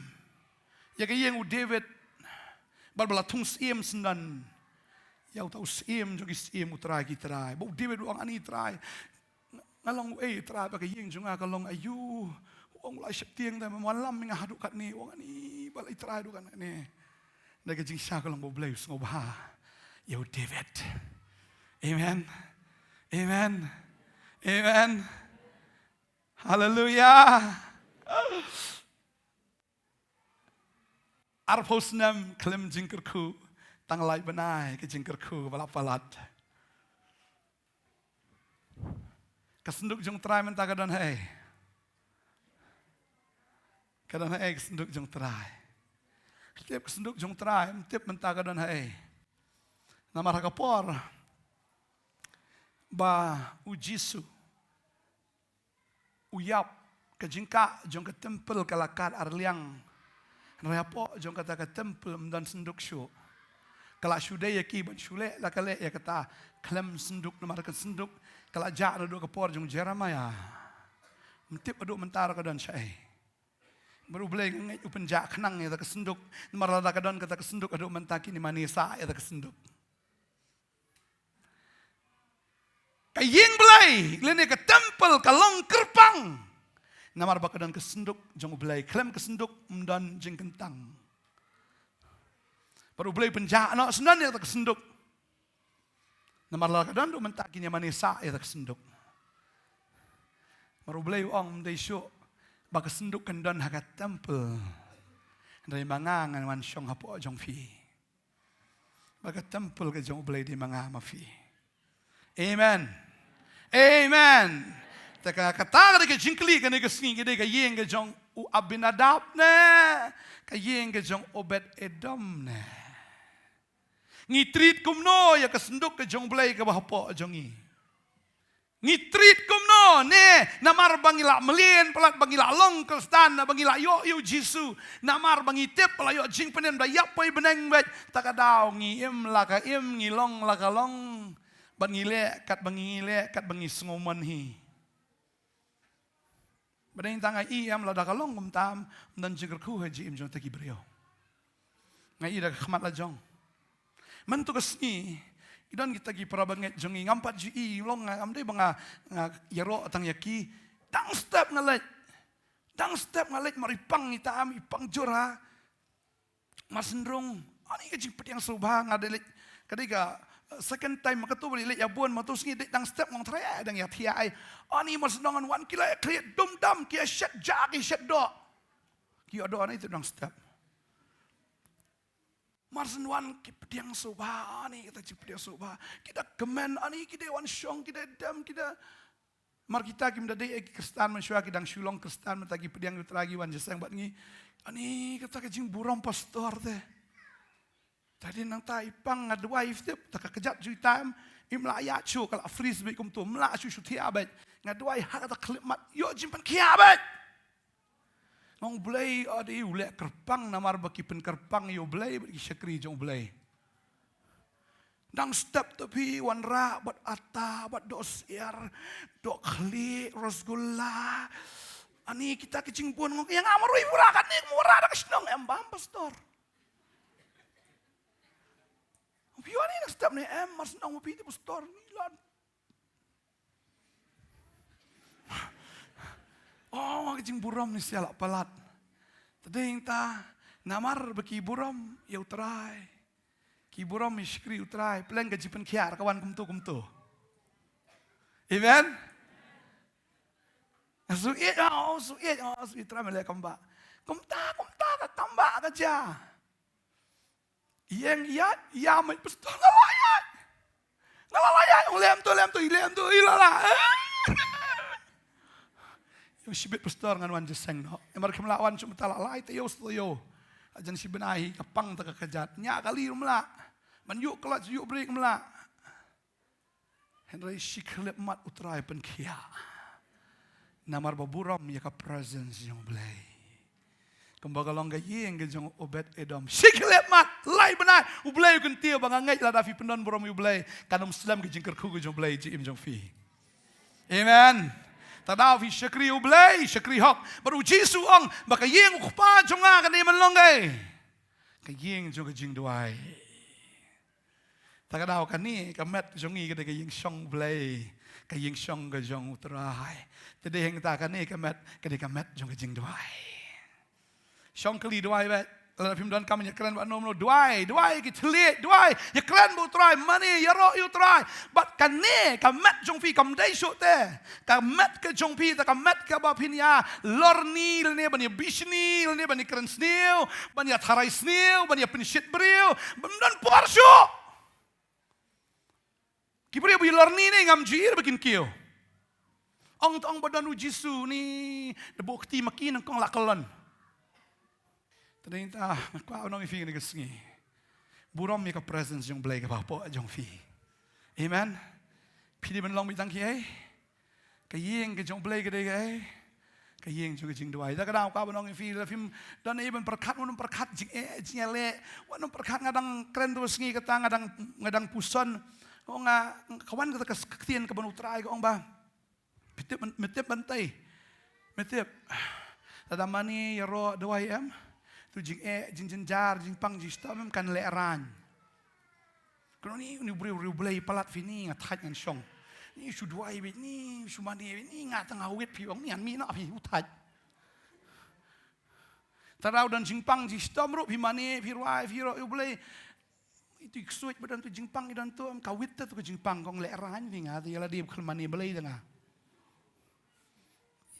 ïa ka ïing u David bad ba la thung syiem syndon ïa uta u Syiem jong ki syiem, u Trai ki trai. Ba u David u ong, ani Trai, nga long uei Trai, ba ka ïing jong nga ka long aïu? U ong, u la sheptieng te, me wanlam ïa nga haduh katne. U ong, ani balei Trai haduh katne? Dei ka jingshisha ka long ba U Blei u sngewbha ïa u David. Amen. Amen. Amen. Haleluya. Arphew snem khlem jingkyrkhu, tang lai bnai ka jingkyrkhu ba la palat. Ka synduk jong Trai mynta ka don haei? Ka don haei ka synduk jong Trai? Tip ka synduk jong Trai, ym tip mynta ka don haei. Namar ha ka por ba u Jisu u ïap, ka jingkah jong ka templ ka la kat ar liang. Hynrei hapoh jong kata ka templ ym don synduk shuh. Ka la shu dei ïa ki ban shu leh la ka leh ïa kata khlem synduk, namar ka synduk ka la jah naduh ka por jong Jeremiah. Ym tip haduh mynta ruh ka don shaei. Bad U Blei nga ngeit u pynjah khnang ïa kata ka synduk. Namar lada ka don kata ka synduk haduh mynta kine mane sah ïa kata ka synduk. Ka ïing Blei lane ka templ ka long kyrpang. Namar ba ka don ka synduk jong U Blei, khlem ka synduk ym don jingkyntang. Bad U Blei u pynjah noh syndon ïa kata ka synduk. Namar lada ka don haduh mynta kine mane sah ïa kata ka synduk. Namar U Blei u ong, ym dei shuh ba ka synduk kan don ha ka templ, hynrei ma nga ngan wan shong hapoh jong phi. Ba ka templ ka jong U Blei dei ma nga ma phi. Amen. Amen. Te ka, kata ka dei ka jingkylli kane ka sngi, ka dei ka ïing ka jong u Abinadab ne ka ïing ka jong Obed Edom ne? Ngi treat kumno ïa ka synduk ka jong U Blei kaba hapoh jong ngi? Ngi treat kumno ne? Namar ba ngi la mlien palat, ba ngi la long Khristan, ba ngi la ïoh ïa u Jisu, namar ba ngi tip ba la ïoh jingpynim da ïap poi bneng beit, ta ka daw ngi im la ka im, ngi long la ka long, bad ngi leh katba ngi leh, katba ngi sngewmon hi. Ba dei tang nga i em, lada ka long kumta ym don jingkyrkhu ha jingim jong kita ki briew. Nga i da ka khmat la jong. Mynta ka sngi ki don kita ki para bangeit jong ngi, ngam pat ju i long, ngam dei ba nga, nga ïaroh tang ïa ki. Dang step nga leit. Dang step nga leit, mar i pang ita em, i pang jur ha Marsynrung. Ani ka jingpdiang sngewbha, nga dei leit, ka dei ka, eh, second time ma katu ba leit ïa bun, ma tu sngi dei dang step nga ong Trai, eh, dang ïa thiah ai. Ani Marsynrung, ngan wan ki la khriat dum dam, ki ïa shet ja, ki shet doh. Ki ïa doh ani tu dang step. Marsynrung ki pdiang sngewbha, ani kita jingpdiang sngewbha. Ki da kmen, ani ki dei wan shong, ki dei dem, ki da Mar kita kim da dei ki Khristan mynshuwa, ki dang shu long Khristan mynta, ki pdiang ïa u Trai, ki wan jingïaseng bad ngi. Ani kata ka jingburom pastor te. Te hadien nangta i pang nga duwai, tip ta ka kjat jong ita em, im lah ïa shu, ka la freeze beit kumto, im lah shu shu thiah beit. Nga duwai ha kata khyllipmat ïoh jingpynkhiah beit. Nga ong Blei, o dei u leh kyrpang namar ba ki pynkyrpang ïa u Blei bad ki shakri jong u Blei. Dang step te phi wanrah bad ata, bad doh syiar, doh khlieh, rasgulla. Ani kita ki jingbun, nga ong ïa nga marwei pura katne, nga wanrah da ka shnong, em bam pastor. Ong Phi wan hi na step ne em, mar shu ong ba phi te pastor ni lad. Oh, ka jingburom ni sha la palat. Te dei ta, namar ba ki burom ïa U Trai. Ki burom ïa shakri U Trai, pleng ka jingpynkhiah ka wan kumto kumto. Amen. Su ïeit, oh, su ïeit, oh, su ïeit, Trai me leh kam ba. Kumta, kumta ka kam ba ka ja. Ïeng ïa, ïa mai pastor nga la ïa. Nga la la ïa, ong lem tu, lem tu, i lem tu, i la la. Ïong shibit pastor ngan wan jingïaseng noh. Emar kim la wan shu mata la lai te ïoh sto ïoh. Ajan shi bnai hi ka pang ta ka kajat. Nya kali rum la. Man ïuh klach ïuh brek mla. Hynrei shi khyllipmat U Trai pynkhiah. Namar ba burom ïa ka presence jong U Blei. Kumba ka long ka ïing ka jong Obed Edom. Shi khyllipmat, lai bnai. U Blei u kyntiew ba nga ngeit lada phi pyndon burom ïa U Blei, kan ym slem ka jingkyrkhu ka jong U Blei jingim jong phi. Amen. Te da phi shakri U Blei, shakri hok. Bad U Jisu ong ba ka ïing U Kpa jong nga ka dei ban long ka, ka ïing jong ka jingduwai. Ta ka daw kane ka met jong ngi ka dei ka ïing shong Blei, ka ïing shong ka jong U Trai. Te dei hangta kane ka met ka dei ka met jong ka jingduwai. Shong kali duwai bad lada phim don kam ïa kren bad no no duwai, duwai ki thylliej, duwai ïa kren bad U Trai, mane ïaroh ïa U Trai. Bad kane ka met jong phi kam dei shuh te. Ka met ka jong phi, ta ka met kaba phin ïa lorni lane ban ïa bishni lane ban ïa kren sniew, ban ïa tharai sniew, ban ïa pynshit briew, ban don por shuh. Ki briew ba ïa lorni ne ngam ju ïohi ba kin kiew. Ong tang ba don U Jisu ne da buh kti ma ki nang kong la kyllon. Te dei ta nga kwah ban ong ïa phi kane ka sngi. Burom ïa ka presence jong Blei kaba hapoh jong phi. Amen. Phi dei ban long beit tang kiei. Ka ïing ka jong Blei ka dei kaei? Ka ïing jong ka jingduwai. Ta ka daw kwah ban ong ïa phi, lada phim don ei ban pyrkhat, wat nym pyrkhat jingeh jingïaleh. Wat nym pyrkhat nga dang kren tu ka sngi kata nga dang, nga dang puson. Ong nga, ka wan kata ka ktien kaba U Trai ka ong ba. Me tip, me tip ban tei. Me tip. Lada mane ïaroh duwai em. Tu jingeh, jingjynjar, jingpang, jingshitom em kan lehraiñ. Kano ni, ni briew, briew Blei palat phi ni nga thait ngan shong. Ni shu duwai beit ni, shu mane beit ni nga tang awit phi ong ni ngan mih noh phi u thait. Ta daw don jingpang jingshitom ruh phi mane, phi ruwai, phi ïaroh ïa U Blei. Itu i ksuid ba don tu jingpang i don tu em ka wit ta tu ka jingpang kong lehraiñ phi nga tu ïa lade ba khlem mane Blei ta nga.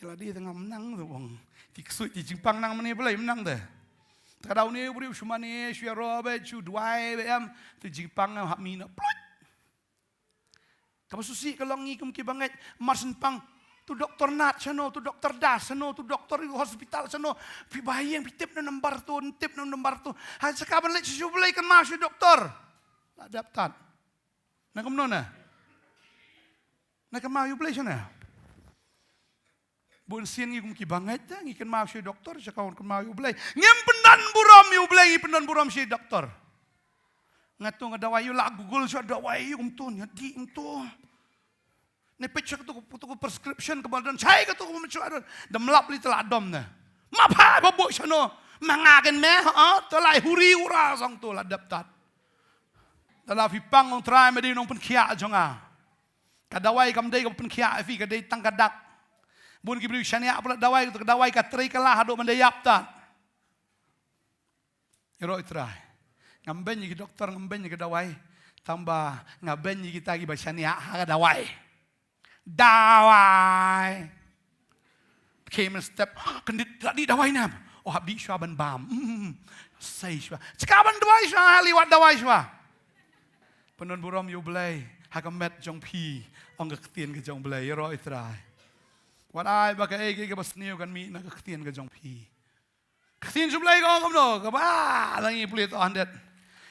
Ïa lade ta nga mynta tu ong. Ti ksuid ti jingpang nang mane Blei mynta te. Ta ka daw ne u briew shu mane shu ïaroh beit shu duwai beit em. Tu jingpang em hap mih noh pluit. Kaba shisha ka long ngi kum kiba ngeit mar shen pang. Tu doktor Nat shano, tu doktor Das shano, tu doktor hospital shano. Phi ba ïeng phi tip na nambar tu, tip na nambar tu. Ha sha ka ban leit sha U Blei kynmaw sha doktor. La dep tat. Na kumno na? Na kynmaw ïa U Blei shano? Bun sien ngi kum kiba ngeit te ngi kynmaw sha doktor, sha ka wan kynmaw ïa U Blei. Ngim pyndon burom ïa U Blei, ngi pyndon burom sha doktor. Nga tu nga dawai ïa la Google sha dawai ïa kumto ïa di kumto. Ne peit sha katu katu prescription kaba don shai katu kaba mynshwa don. Dam lap li te la dom ne. Ma pha ba bok shano. Ma nga ken me ha te lai huri ura song tu la dep tat. Te la phi pang ong Trai me dei nongpynkhiah jong nga. Ka dawai kam dei ka pynkhiah phi ka dei tang ka dak. Bun ki briew shaniah pula dawai ka dawai ka trei ka la haduh ban da ïap ta. Ïaroh i Trai. Ngam beiñ ïa ki doktor ngam beiñ ïa ki dawai. Tang ba nga beiñ ïa kita kiba shaniah ha ka dawai. Dawai. Came and step. Kyndit la dih dawai ne em. Oh hap dih shuwa ban bam. Hmm. Sei shuwa. Shika ban dawai shuwa ha liwat dawai shuwa. Pyndon burom ïa U Blei ha ka met jong phi, ong ka ktien ka jong U Blei, ïaroh i Trai. Wat ai ba kaei kaei kaba sniew kan mih na ka ktien ka jong phi. Ka ktien jong U Blei ka ong kumno, kaba la ngi pule to handet.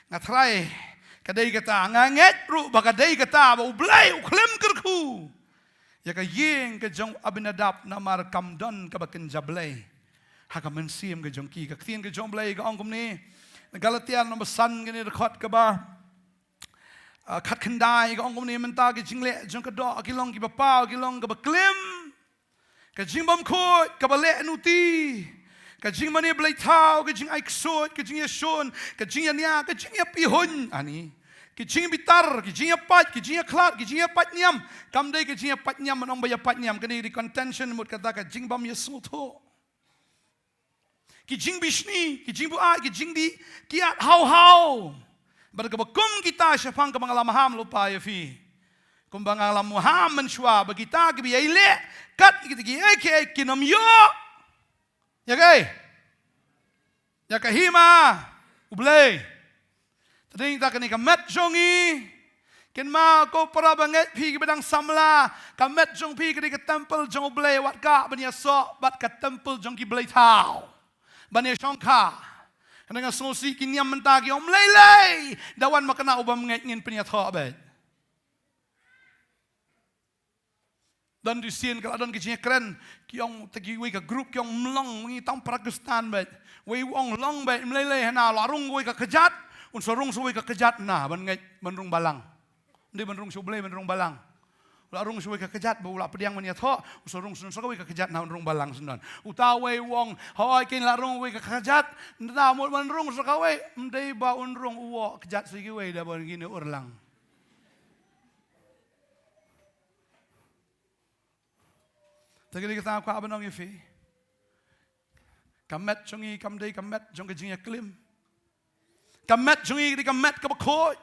Nga Trai, ka dei kata, nga ngeit ruh ba ka dei kata, ba U Blei u khlem kyrkhu ïa ka ïing ka jong Abinadab namar kam don kaba kynja Blei ha ka mynsiem ka jong ki. Ka ktien ka jong U Blei ka ong kumne, Galatia number san kane dkhot kaba Ah, khatkhyndai ka ong kumne, mynta ki jingleh jong ka doh ki long kiba paw, ki long kaba klim. Ka jingbymkhuid kaba leh nuti, ka jingmane blei thaw, ka jingai ksuid, ka jingïashun, ka jingïania, ka jingïapihun. Ani, Ki jingbitar, ki jingïapait, ki jingïakhlad, ki jingïapait niam. Kam dei ki jingïapait niam, ban ong ba ïapait niam. Kane ka dei contention mut kata ka jingbym ïasngewthuh. Ki jingbishni, ki jingbuaid, ki jingdih, ki ïaid haw haw. Bad kaba kum kita shaphang kaba nga la maham lypa ïa phi. Kumba nga la maham mynshuwa ba kita kiba ïai leh kat kita kiei kiei kin ym ïoh ïa kaei? Ïa ka hima U Blei. Te dei ta kane ka met jong ngi. Kynmaw ko para bangeit, phi kiba dang samla, ka met jong phi ka dei ka temple jong U Blei, wat ka ban ïasoh bad ka temple jong ki blei thaw ban ïashongkha. Kane nga sngewsih ki niam mynta ki ong, ym lei lei, da wan ma kane u bym ngeit, ngin pynïathoh beit. Don shisien ka la don ka jingkren, ki ong, te kiwei ka group ki ong, ym long, ngi tang Pakistan beit. Wei u ong long beit, ym lei lei, hana la rung wei ka kjat, un sa rung sa wei ka kjat na ban ngeit ban rung balang. Ym dei ban rung sha U Blei, ban rung balang. La rung sha wei ka kjat ba u la pdiang ban ïathoh, un sa rung sa wei ka kjat na un rung balang shen. Uta wei u ong, hooid, kin la rung wei ka kjat, nda mut ban rung sa kawei, ym dei ba un rung u wei kjat sa kiwei, da ban ngin urlang. Te kane ka tang kwah ban ong ïa phi. Ka met jong ngi kam dei ka met jong ka jingïaklim. Ka met jong ngi ka dei ka met kaba khuid.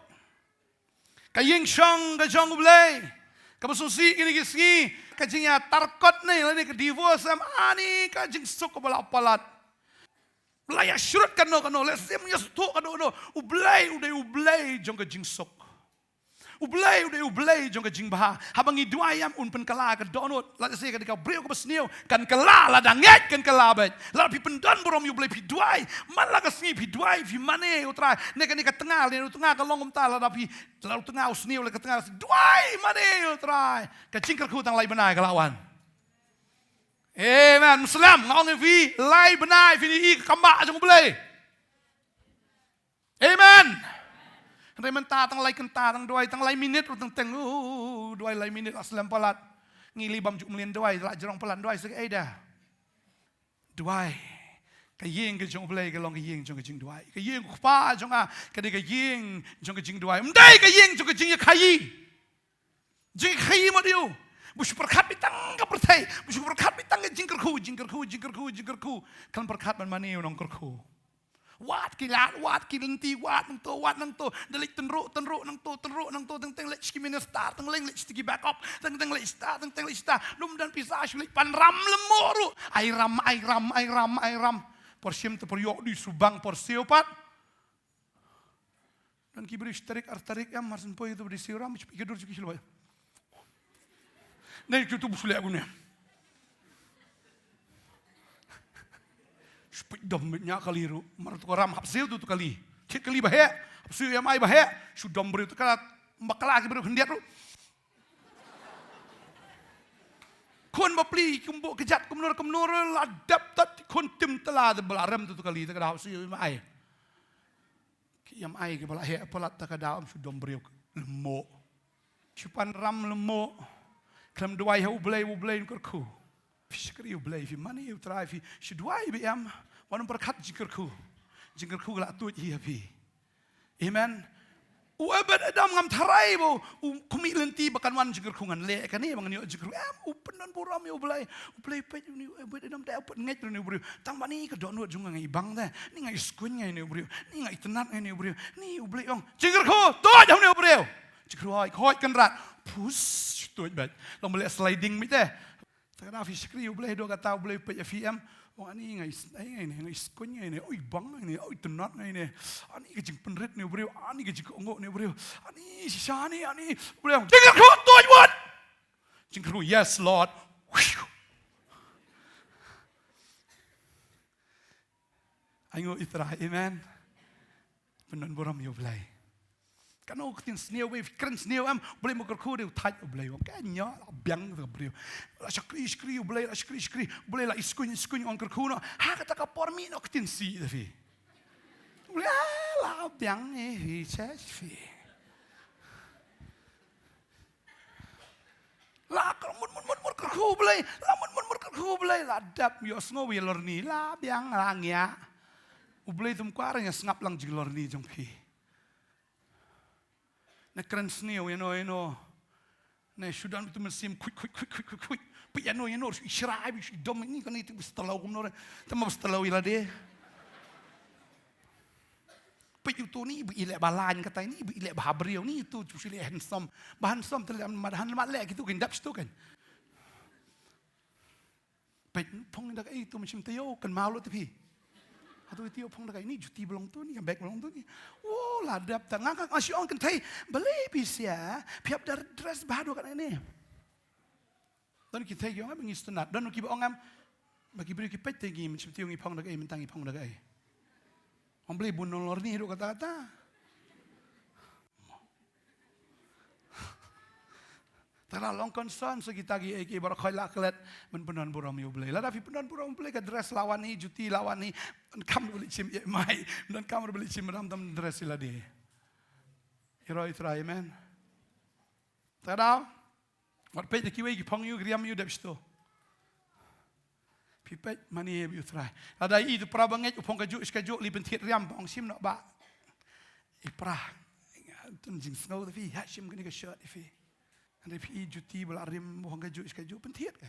Ka ïing shong ka jong U Blei. Kaba sngewsih kine ki sngi, ka jingïatarkot ne lane ka divorce em, ani ka jingsuk kaba la palat. La ïashrut kano kano, la ïasngewthuh kano kano. U Blei u dei U Blei jong ka jingsuk. U Blei u dei U Blei jong ka jingbha. Haba ngi duwai em, un pynkylla ka dohnud. Lada ka dei ka briew kaba sniew, kan kylla, lada ngeit kan kylla beit. Lada phi pyndon burom ïa U Blei, phi duwai. Man la ka sngi phi duwai, phi mane ïa U Trai. Ne kane ka tnga, ne u tnga ka long kumta, lada phi, lada u tnga u sniew, lada ka tnga duwai, mane ïa U Trai. Ka jingkyrkhu tang lai bnai ka la wan. Amen. Muslim, nga ong ïa phi, lai bnai phin ïohi ka kam bah jong U Blei. Amen. Hynrei mynta tang lai kynta, tang duwai, tang lai minit ruh teng teng. Uh, duwai lai minit la slem palat. Ngi lei bam ju mlien duwai, la jrong palat duwai sa kaei da. Duwai. Ka ïing ka jong U Blei ka long ka ïing jong ka jingduwai. Ka ïing U Kpa jong nga ka dei ka ïing jong ka jingduwai. Ym dei ka ïing jong ka jingïakhaïi. Jingkhaïi ma dei u. Bun shu pyrkhat beit tang ka pyrthei. Bun shu pyrkhat beit tang ka jingkyrkhu, jingkyrkhu, jingkyrkhu, jingkyrkhu. Khlem pyrkhat ban mane u nongkyrkhu. Wad ki lad, wad ki lynti, wad nangto, wad nangto. Da leit tynruh, tynruh nangto, tynruh nangto. Teng teng leit sha ki minister, teng teng leit sha ki backup, teng teng leit sha ta, teng teng leit sha ta. Lum don pisa shu leit pan ram lem mo ruh. Ai ram, ai ram, ai ram, ai ram. Por shim te por ïoh dei shu bang por siew pat. Don ki briew shi tarik ar tarik em, mar syn poi tu ba dei siew ram, shu peit ka dur shu ki shu lwai. Nei, tu tu bu shu leh kumne. Shu peit dom beit ñiah kali ruh, mar tu ka ram hap siew tu tu kali. Thied kali ba heh, hap siew em ai ba heh, shu dom briew tu ka bakla ki briew khyndiat ruh. Khun bapli kumbu kjat kumno kumno la dep tat khun tim tala de bala rem tu tu kali ta ka da hap siew em ai. Ki ïam ai kiba la heh palat ta ka daw em shu dom briew lymmo. Shu pan ram lymmo. Khlem duwai ha U Blei, U Blei un kyrkhu. Phi shakri U Blei, phi mane U Trai, phi shu duwai beit em. Wat nym pyrkhat jingkyrkhu. Jingkyrkhu ka la tuid hi ha phi. Amen. U Obed Edom ngam tharai ba u khmih lynti ba kan wan jingkyrkhu ngan leh kane ba ngan ïoh jingkyrkhu. Em, u pyndon burom ïa U Blei. U Blei peit uni u Obed Edom te u pynngeit uni u briew. Tang ba ni ka dohnud jong nga i bang te. Ni nga i skuñ nga uni u briew. Ni nga i tnat nga uni u briew. Ni U Blei ong. Jingkyrkhu, tuid ha uni u briew. Jingkyrkhu hoi, hoi kynrad. Pus, tuid beit. Long ba leh sliding beit te. Te ka dei phi shakri U Blei, dei kata U Blei peit ïa phi em. Ong ani nga i, ai nga i, nga i skuñ nga i, oi bang nga i, oi tnat nga i. Ani ka jingpynrit ne u briew, ani ka jingkohnguh ne u briew. Ani shisha ani, ani U Blei ong jingkyrkhu tuid wat. Jingkyrkhu, yes Lord. Ai nguh i Trai, amen. Pyndon burom ïa U Blei. Kano ka ktien sniew, wei kren sniew em, U Blei ma kyrkhu de u thait U Blei. Ka ñiah la biang ka briew. La shakri shakri U Blei, la shakri shakri U Blei, la i skuñ i skuñ ong kyrkhu noh. Ha kata ka por mih noh ktien sih da phi. U Blei, ah, la biang eh phi, church phi. La ka mut mut mut mut kyrkhu U Blei, la mut mut mut kyrkhu U Blei, la dep ïohsngew ïa lorni, la biang la ngiah. U Blei tum kwah ïa sngap lang jinglorni jong phi. Na kren sniew ïano ïano. Na shu don tu mynsiem khuid khuid khuid khuid khuid khuid. Peit ïano ïano shu ishra ai shu dom ini kan itu bistalaw kumno re. Tama bistalaw ila de. Peit uto ni bu ilek ba lain kata ini bu ilek ba habriaw ni tu tu shu lek handsome. Ba handsome te lek mad han mat lek kitu kan dap situ kan. Peit phong da kaei tu mynsiem taïew kan malu te phi. Hatu iti phong da kaei ni juti ba long tu ni bag ba long tu ni. Wo la dap ta nga nga shu ong kan thei balei phi sia phi hap da dress ba haduh kan ni. Don ki thei ki ong em ngi stunat don ki ba ong em. Ba ki briew ki peit te ngi mynsiem taïew ngi phong da kaei mynta ngi phong da kaei. Ong balei bun nong lor ni haduh kata kata. Tara long concern sa kita ki, eh, ki baroh khoi la klet men pynban burom ïa U Blei. Lada phi pynban burom U Blei ka dress lawan hi, juti lawan hi, kam U Blei chim ïa mai, men kam U Blei chim ram tam dress ila di. Iro itra, amen. Tara wat peit da kiwei ki phong ïa u griam ïa u dep sto. Phi peit mane ïa u trai. Lada i tu pra bangeit u phong ka ju iska ju li pynthit riam phong sim no ba. I pra. Tun jing sngew da phi ha sim kani ka shirt i phi. Ande phi i juti bala rim phong ka ju iska ju pynthit ka.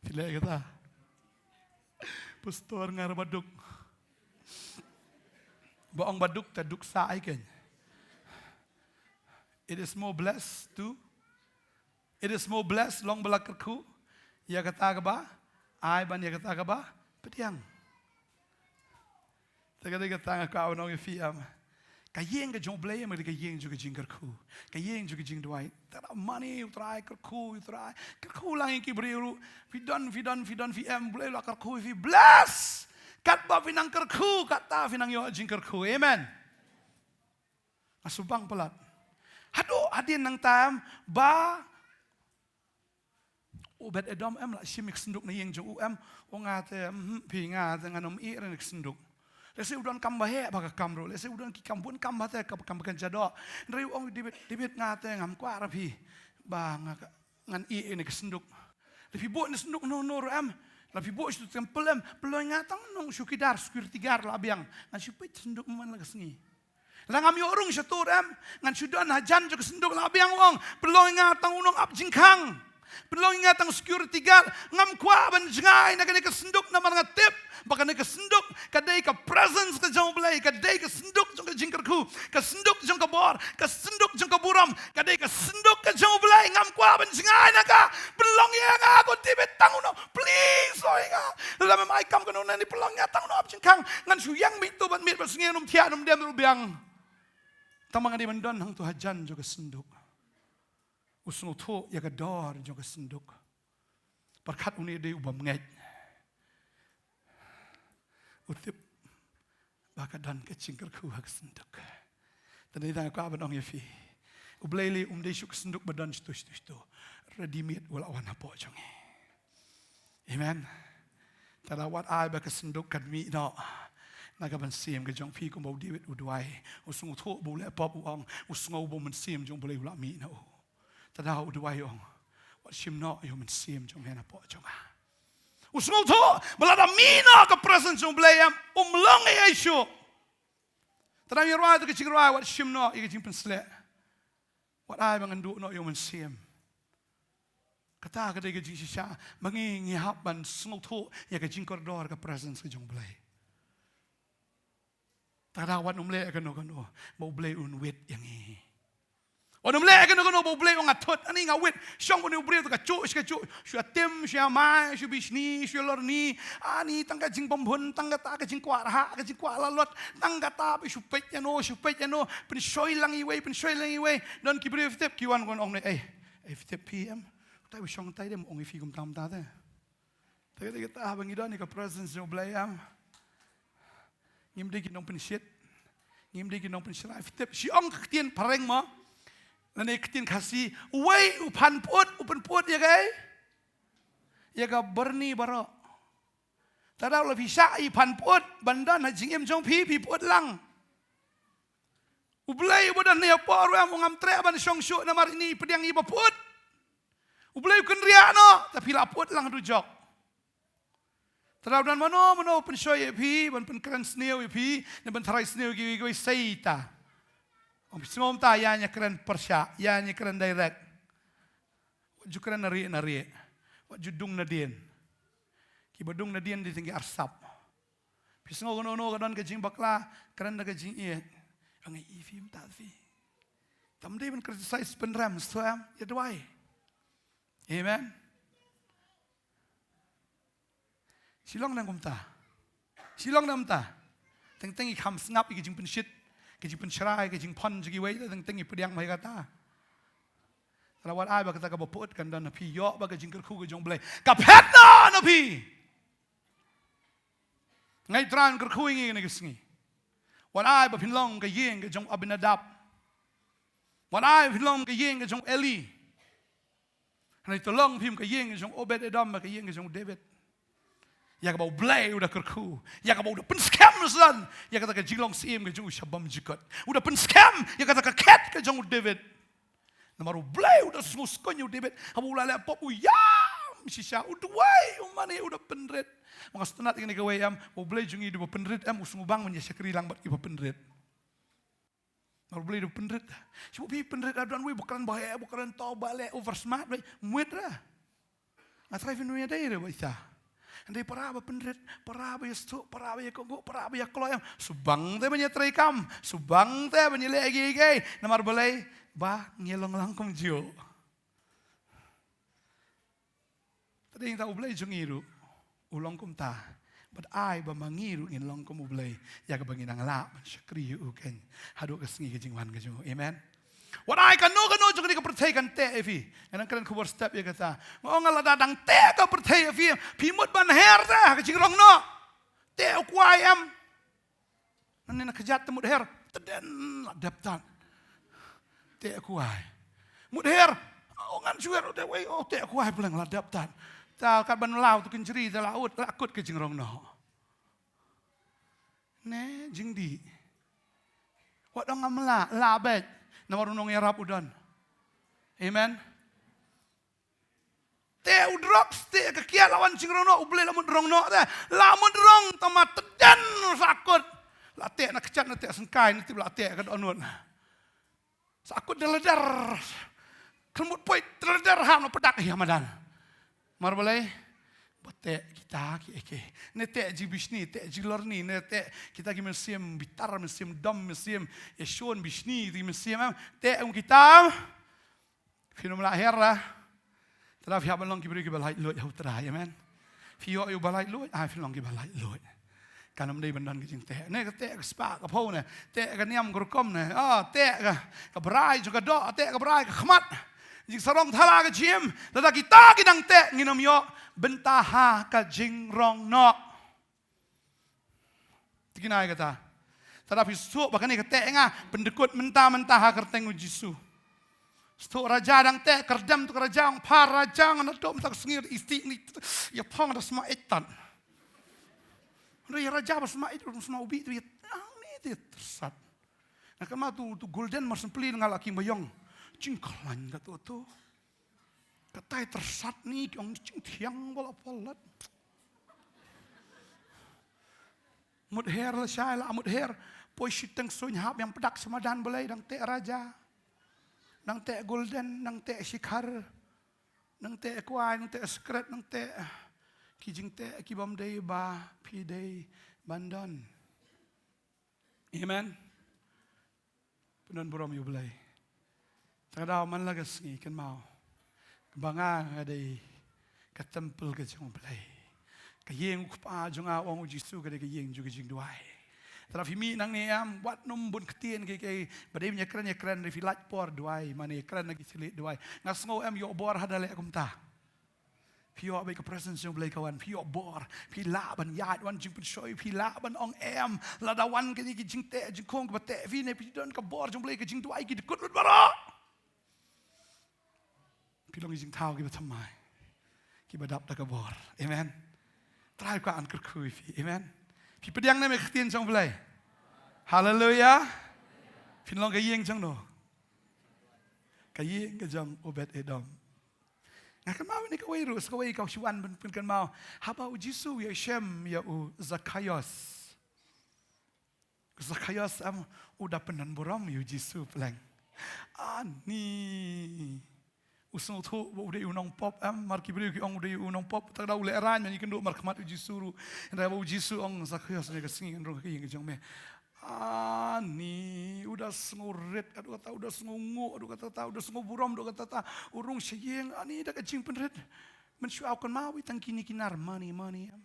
Phi leh kata. Pastor ngar baduk. Ba ong baduk ta duk sa ai ken. It is more blessed to It is more blessed long bala kyrkhu ïa kata kaba ai ban ïa kata kaba pdiang. Ta ka dei kata nga ka ong ïa phi am. Ka ïing ka jong Blei ma ka ïing jong ka jingkyrkhu. Ka ïing jong ka jingduwai. Ta da mane u trai kyrkhu u trai. Kyrkhu lang ïa ki briew ruh. Phi don phi don phi don phi em Blei la kyrkhu phi bless. Katba phi nang kyrkhu kata phi nang ïoh jingkyrkhu. Amen. Nga shu bang palat. Haduh hadien nangta em ba Obed Edom em la shim ïa ka synduk na ïing jong u em. U nga te, mhm, phi nga te ngan ym ïeh re na ka synduk. Lehse u don kam ba heh ba ka kam ruh. Lehse u don ki kam bun kam ba te ka kam ba kan jadok. Hynrei u ong David, David nga te ngam kwah re phi ba nga ka, ngan ïeh ïa na ka synduk. La phi buh na synduk no no ruh em. La phi buh sha temple em. Pynlong nga tang nong chowkidar security guard la biang. Ngan shu peit synduk man la ka sngi. La ngam ïoh rung sha tur em. Ngan shu don hajan jong ka synduk la biang u ong. Pynlong nga tang u nongap jingkhang. Pynlong nga tang security guard. Ngam kwah ban jngai na kane ka synduk namar nga tip ba kane ka synduk ka dei ka presence ka jong U Blei, ka dei ka synduk jong ka jingkyrkhu, ka synduk jong ka bor, ka synduk jong ka burom, ka dei ka synduk ka jong U Blei. Ngam kwah ban jngai na ka. Pynlong ïa nga ko David tang u nong. Please oi nga. Lada mem ai kam kano nani pynlong nga tang u nongap jingkhang. Ngan shu ïeng miet to ban miet ban sngi num thiah num dem ruh biang. Tang ma nga dei ban don hangto hajan jong ka synduk. U sngewthuh ïa ka dor jong ka synduk. Pyrkhat une dei u bym ngeit. U tip ba ka don ka jingkyrkhu ha ka synduk. Te dei tang ka ban ong ïa phi. U Blei lei um dei shuh ka synduk ba don shatu shatu shatu. Ready made u la wan hapoh jong ngi. Amen. Te la wat ai ba ka synduk kan mih noh na ka mynsiem ka jong phi kumba u David u duwai. U sngewthuh ba u leh pop u ong u sngew ba u mynsiem jong u Blei u la mih na u. Te da u duwai u ong wat shim noh ïa u mynsiem jong me na pop jong nga. U sngewthuh ba lada mih noh ka presence jong u Blei em um long ei ei shuh. Te da ïa rwai te ka jingrwai wat shim noh ïa ka jingpynsleh. Wat ai ba ngan duh noh ïa u mynsiem. Kata ka dei ka jingshisha ba ngi ngi hap ban sngewthuh ïa ka jingkordor ka presence ka jong u Blei. Te da wat nym leh kano kano ba u Blei un wit ïa ngi. Wat nym leh kano kano ba u Blei u nga thut ani nga wit shong ba u briew te ka chuh shi ka chuh shu tim shu mai shu bishni shu lorni ani tang ka jingbymhun tang kata ka jingkwah rha ka jingkwah lalot tang kata ba shu peit ïano shu peit ïano pynshoi lang iwei pynshoi lang iwei don ki briew tip ki wan kon ong ne ei ei tip phi em. Utai u shong tai dem ong i phi kumta kumta te. Te kata kata ba ngi don ïa ka presence jong u Blei em. Ngim dei ki nongpynshit. Ngim dei ki nongpynshrai. Phi tip shi ong ka ktien phareng mo. Lane ka ktien Khasi. Uwei u phan put, u pynput ïa ka. Ïa ka byrni baroh. Te da la phi shah i phan put ban don ha jingim jong phi phi put lang. U Blei uba don ha ïa por u em u ngam treh ban shong shuh namar ini i pdiang i ba put. U Blei u kynriah noh te phi la put lang ha dujok. Te lada don mano mano u pynshoi ïa phi, ban pynkren sniew ïa phi, ne ban tharai sniew ïa kiwei kiwei, sei ta. Ong phi, sngewbha, ïa nga kren pyrshah, ïa nga kren direct. Wat ju kren na rieh na rieh. Wat ju dung na dien. Kiba dung na dien dei tang ki arsap. Phi sngew kano kano ka don ka jingbakla, kren da ka jingïeit. Ong ïa phi, ym ta phi. Tam dei ban criticize, pynrem, sngewbha, ïa duwai. Amen. Shi long nang kumta. Shi long nang kumta. Teng teng i kham sngap ïa ka jingpynshit, ka jingpynshrai, ka jingphon jong kiwei, teng teng i pdiang bha ïa kata. Te wat ai ba kata kaba pyut kan don ha phi, ïoh ba ka jingkyrkhu ka jong U Blei ka phet noh na phi. Nga Trai, kyrkhu ïa ngi kane ka sngi. Wat ai ba phin long ka ïing ka jong Abinadab. Wat ai ba phin long ka ïing ka jong Eli. Hynrei to long phim ka ïing ka jong Obed Edom, ka ïing ka jong David. Ïa kaba U Blei u da kyrkhu, ïa kaba u da pynskhem shen, ïa kata ka jinglong syiem ka jong u sha bymjukut. U da pynskhem ïa kata ka khet ka jong u David. Namar U Blei u da sngewskuñ ïa u David, haba u la leh pop u ïam shisha, u duwai, u mane, u da pynrit. Ma nga sngewtynnat ïa kane kawei em, U Blei jong ngi u da pynrit em, u sngewbang ban ïa shakri lang bad kiba pynrit. Namar U Blei u da pynrit. Shu phi pynrit, don wei ba kren ba heh, ba kren to, ba leh over smart, wei, mwit ra. Nga trai phin ïa dei re ba isa. Hynrei para ba pynrit, para ba ïa stuk, para ba ïa kohnguh, para ba ïa kloi em, shu bang te ban ïa trei kam, shu bang te ban ïa leh kiei kiei. Namar balei? Ba ngi long lang kumjuh. Te dei ta U Blei jong ngi ruh u long kumta. Bad ai ba ma ngi ruh ngin long kum U Blei, ïa kaba ngin nang lah ban shakri ïa u keiñ haduh ka sngi ka jingwan ka jong u. Amen. Wat ai kano kano jong kane ka pyrthei kan teh ïa phi. Nga nang kren khubor step ïa kata. Nga ong lada dang teh ka pyrthei ïa phi, phi mut ban her te ha ka jingrong noh. Teh u kwai em. Nangne na kjat te mut her, tdem la dep tad. Teh u kwai. Mut her, oh, ngan shu her, oh, teh u kwai pleng la dep tad. Ta kat ban law tu kynjri, ta la ut, la kut ka jingrong noh. Ne jingdih. Wat ong ngam lah, lah beit. Namar u nongïarap u don. Amen. Teh u drugs, teh ka kiad, la wan jingrong noh, U Blei la mut rong noh te. La mut rong, tangba tdem sa kut. La teh na kjat, na teh syngkai, na tip la teh ka dohnud. Sa kut da lada khlem mut poi, da lada hap na pdak ïa madan. Namar balei? Ba teh kita kiei kiei. Ne teh jingbishni, teh jinglorni, ne teh kita ki mynsiem bitar, mynsiem dom, mynsiem ïashun, bishni, ki mynsiem em. Teh em kita. Phin ym lah her ra. Te lada phi hap ban long ki briew kiba laitluid ha U Trai, amen. Phi ïoh ïa uba laitluid, ai phin long kiba laitluid. Kan ym dei ban don ka jingteh. Ne ka teh ka spah ka phew ne, teh ka niam ka rukom ne. Ah, teh ka, ka brai jong ka doh, teh ka brai ka khmat. Jingsarong thala ka jingim. Lada kita ki dang teh, ngin ym ïoh bynta ha ka jingrong noh. Te kine kata. Te lada phi sngewthuh ba kane ka teh nga, pyndkut mynta mynta ha ka kyrteng u Jisu. Sngewthuh raja dang teh, kyrdem tu ka raja, ong pha raja, nga naduh mynta ka sngi da isih ni, ïa pha nga da sma eit tad. Hynrei ïa raja ba sma eit, sma ubi tu ïa tang ni te tyrsat. Nga kynmaw tu, tu Golden Marsempli nga la king ba ïong. Jingkhlaiñ kato to. Katai tyrsat ni ki ong ni jingthiang ba la palat. Mut her lashai la mut her. Poi shiteng suiñ hap ïeng pdak sha madan Blei, dang teh raja. Dang teh Golden, dang teh Shikhar. Dang teh kwai, dang teh Secret, dang teh ki jingteh ki bym dei ba phi dei ban don. Amen. Pyndon burom ïa U Blei. Te ka daw man la ka sngi kynmaw. Ba nga nga dei ka templ ka jong U Blei. Ka ïing U Kpa jong nga, ong u Jisu, ka dei ka ïing jong ka jingduwai. Te lada phi mih nangne em, wat nym bun ktien kiei kiei. Ba dei ïa kren ïa kren, phi lait por duwai, mane kren na ki slieh duwai. Nga sngew em ïoh bor haba leh kumta. Phi ïoh beit ka presence jong U Blei ka wan, phi ïoh bor, phi lah ban ïaid wan jingpynshoi, phi lah ban ong em, lada wan kine ki jingteh jingkhong kiba teh phi, ne phi don ka bor jong U Blei, ka jingduwai ki dkut lut baroh. Phi long ki jingthaw kiba thymmai, kiba dap da ka bor. Amen. Trai ka an kyrkhu ïa phi. Amen. Phi pdiang ne em ïa ka ktien jong U Blei? Haleluia. Phin long ka ïing jong no? Ka ïing ka jong Obed Edom. Nga kynmaw ïa kawei ruh, sa kawei ka shu wan ban pynkynmaw. Haba u Jisu u ïashem ïa u Zakhaios. Zakhaios em, u da pyndonburom ïa u Jisu pleng. Ani. U sngewthuh ba u dei u nongpop em, mar ki briew ki ong u dei u nongpop, te da u lehraiñ ban ïakynduh markhmat u Jisu ruh. Hynrei ba u Jisu u ong, Zakhaios, ïa ka sngi ngan rung ha ka ïing ka jong me. Ani, u da sngewrit, haduh katta u da sngewnguh, haduh katta u da sngewburom, haduh katta u rung sha ïing, ani da ka jingpynrit. Mynshuwa u kynmaw ïa tang kine ki nar mane mane em.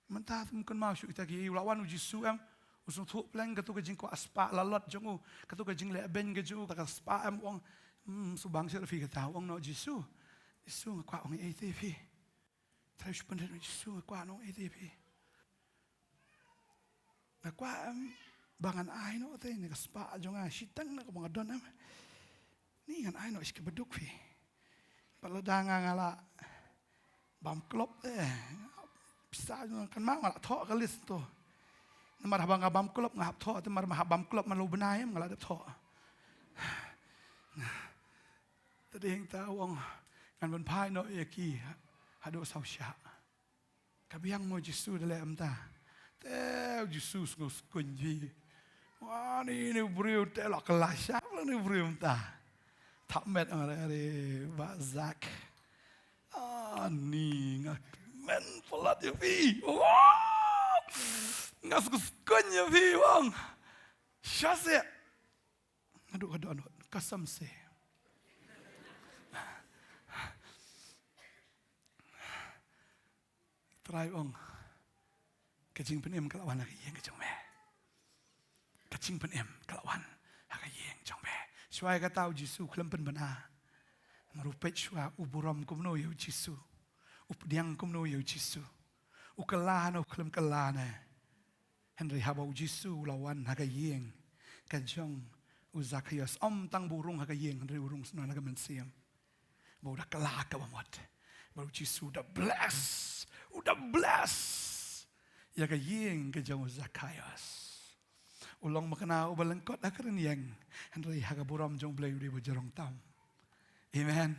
Mynta te ym kynmaw shuh kita ki, u la wan u Jisu em. U sngewthuh pleng kato ka jingkwah spah lalot jong u, kato ka jingleh beiñ ka jong u, ka spah em, u ong, hmm, shu bang shuh phi kata, u ong noh Jisu. Jisu, nga kwah ong ïa phi. Trai, shu pynrit, Jisu, nga kwah ong ïa phi. Nga kwah em ba ngan ai noh te ne ka spah jong nga, shiteng na kaba nga don em. Ni ngan ai noh shi kaba duk phi. Bad lada nga, nga la bam klop te, pisa jong nga kan ma nga la thoh ka list to. Namar haba nga bam klop nga hap thoh, te namar ma hap bam klop man la u bnai em nga la dep thoh. Te dei hangta u ong ngan pynphai noh ïa ki haduh saw shah. Ka biang mo Jisu da leh mynta. Te u Jisu sngew skuñ phi. Ani, ni u briew te la kylla shap la ni u briew mynta. Thap met, are, are, Bah Zak. Ani, nga kmen palat ïa phi. Wow! Nga sngew skuñ ïa phi, bang. Sha se. Nga duk, nga duk, nga duk. Kasam se. Trai ong, ka jingpynim ka la wan ha ka ïing ka jong me. Ka jingpynim ka la wan ha ka ïing jong me. Shuwa ïa kata u Jisu u khlem pynbna. Namar u peit shuwa u burom kumno ïa u Jisu. U pdiang kumno ïa u Jisu. U kylla ne u khlem kylla ne. Hynrei haba u Jisu u la wan ha ka ïing ka jong u Zakhaios, ym tang ba u rung ha ka ïing, hynrei u rung shuh na ka mynsiem. Ba u da kylla ka bamut. Ba u Jisu u da bless. U da bless ïa ka ïing ka jong u Zakhaios. U long makna uba lyngkot ha ka rynïeng, hynrei ha ka burom jong u Blei u dei uba jrong tam. Amen.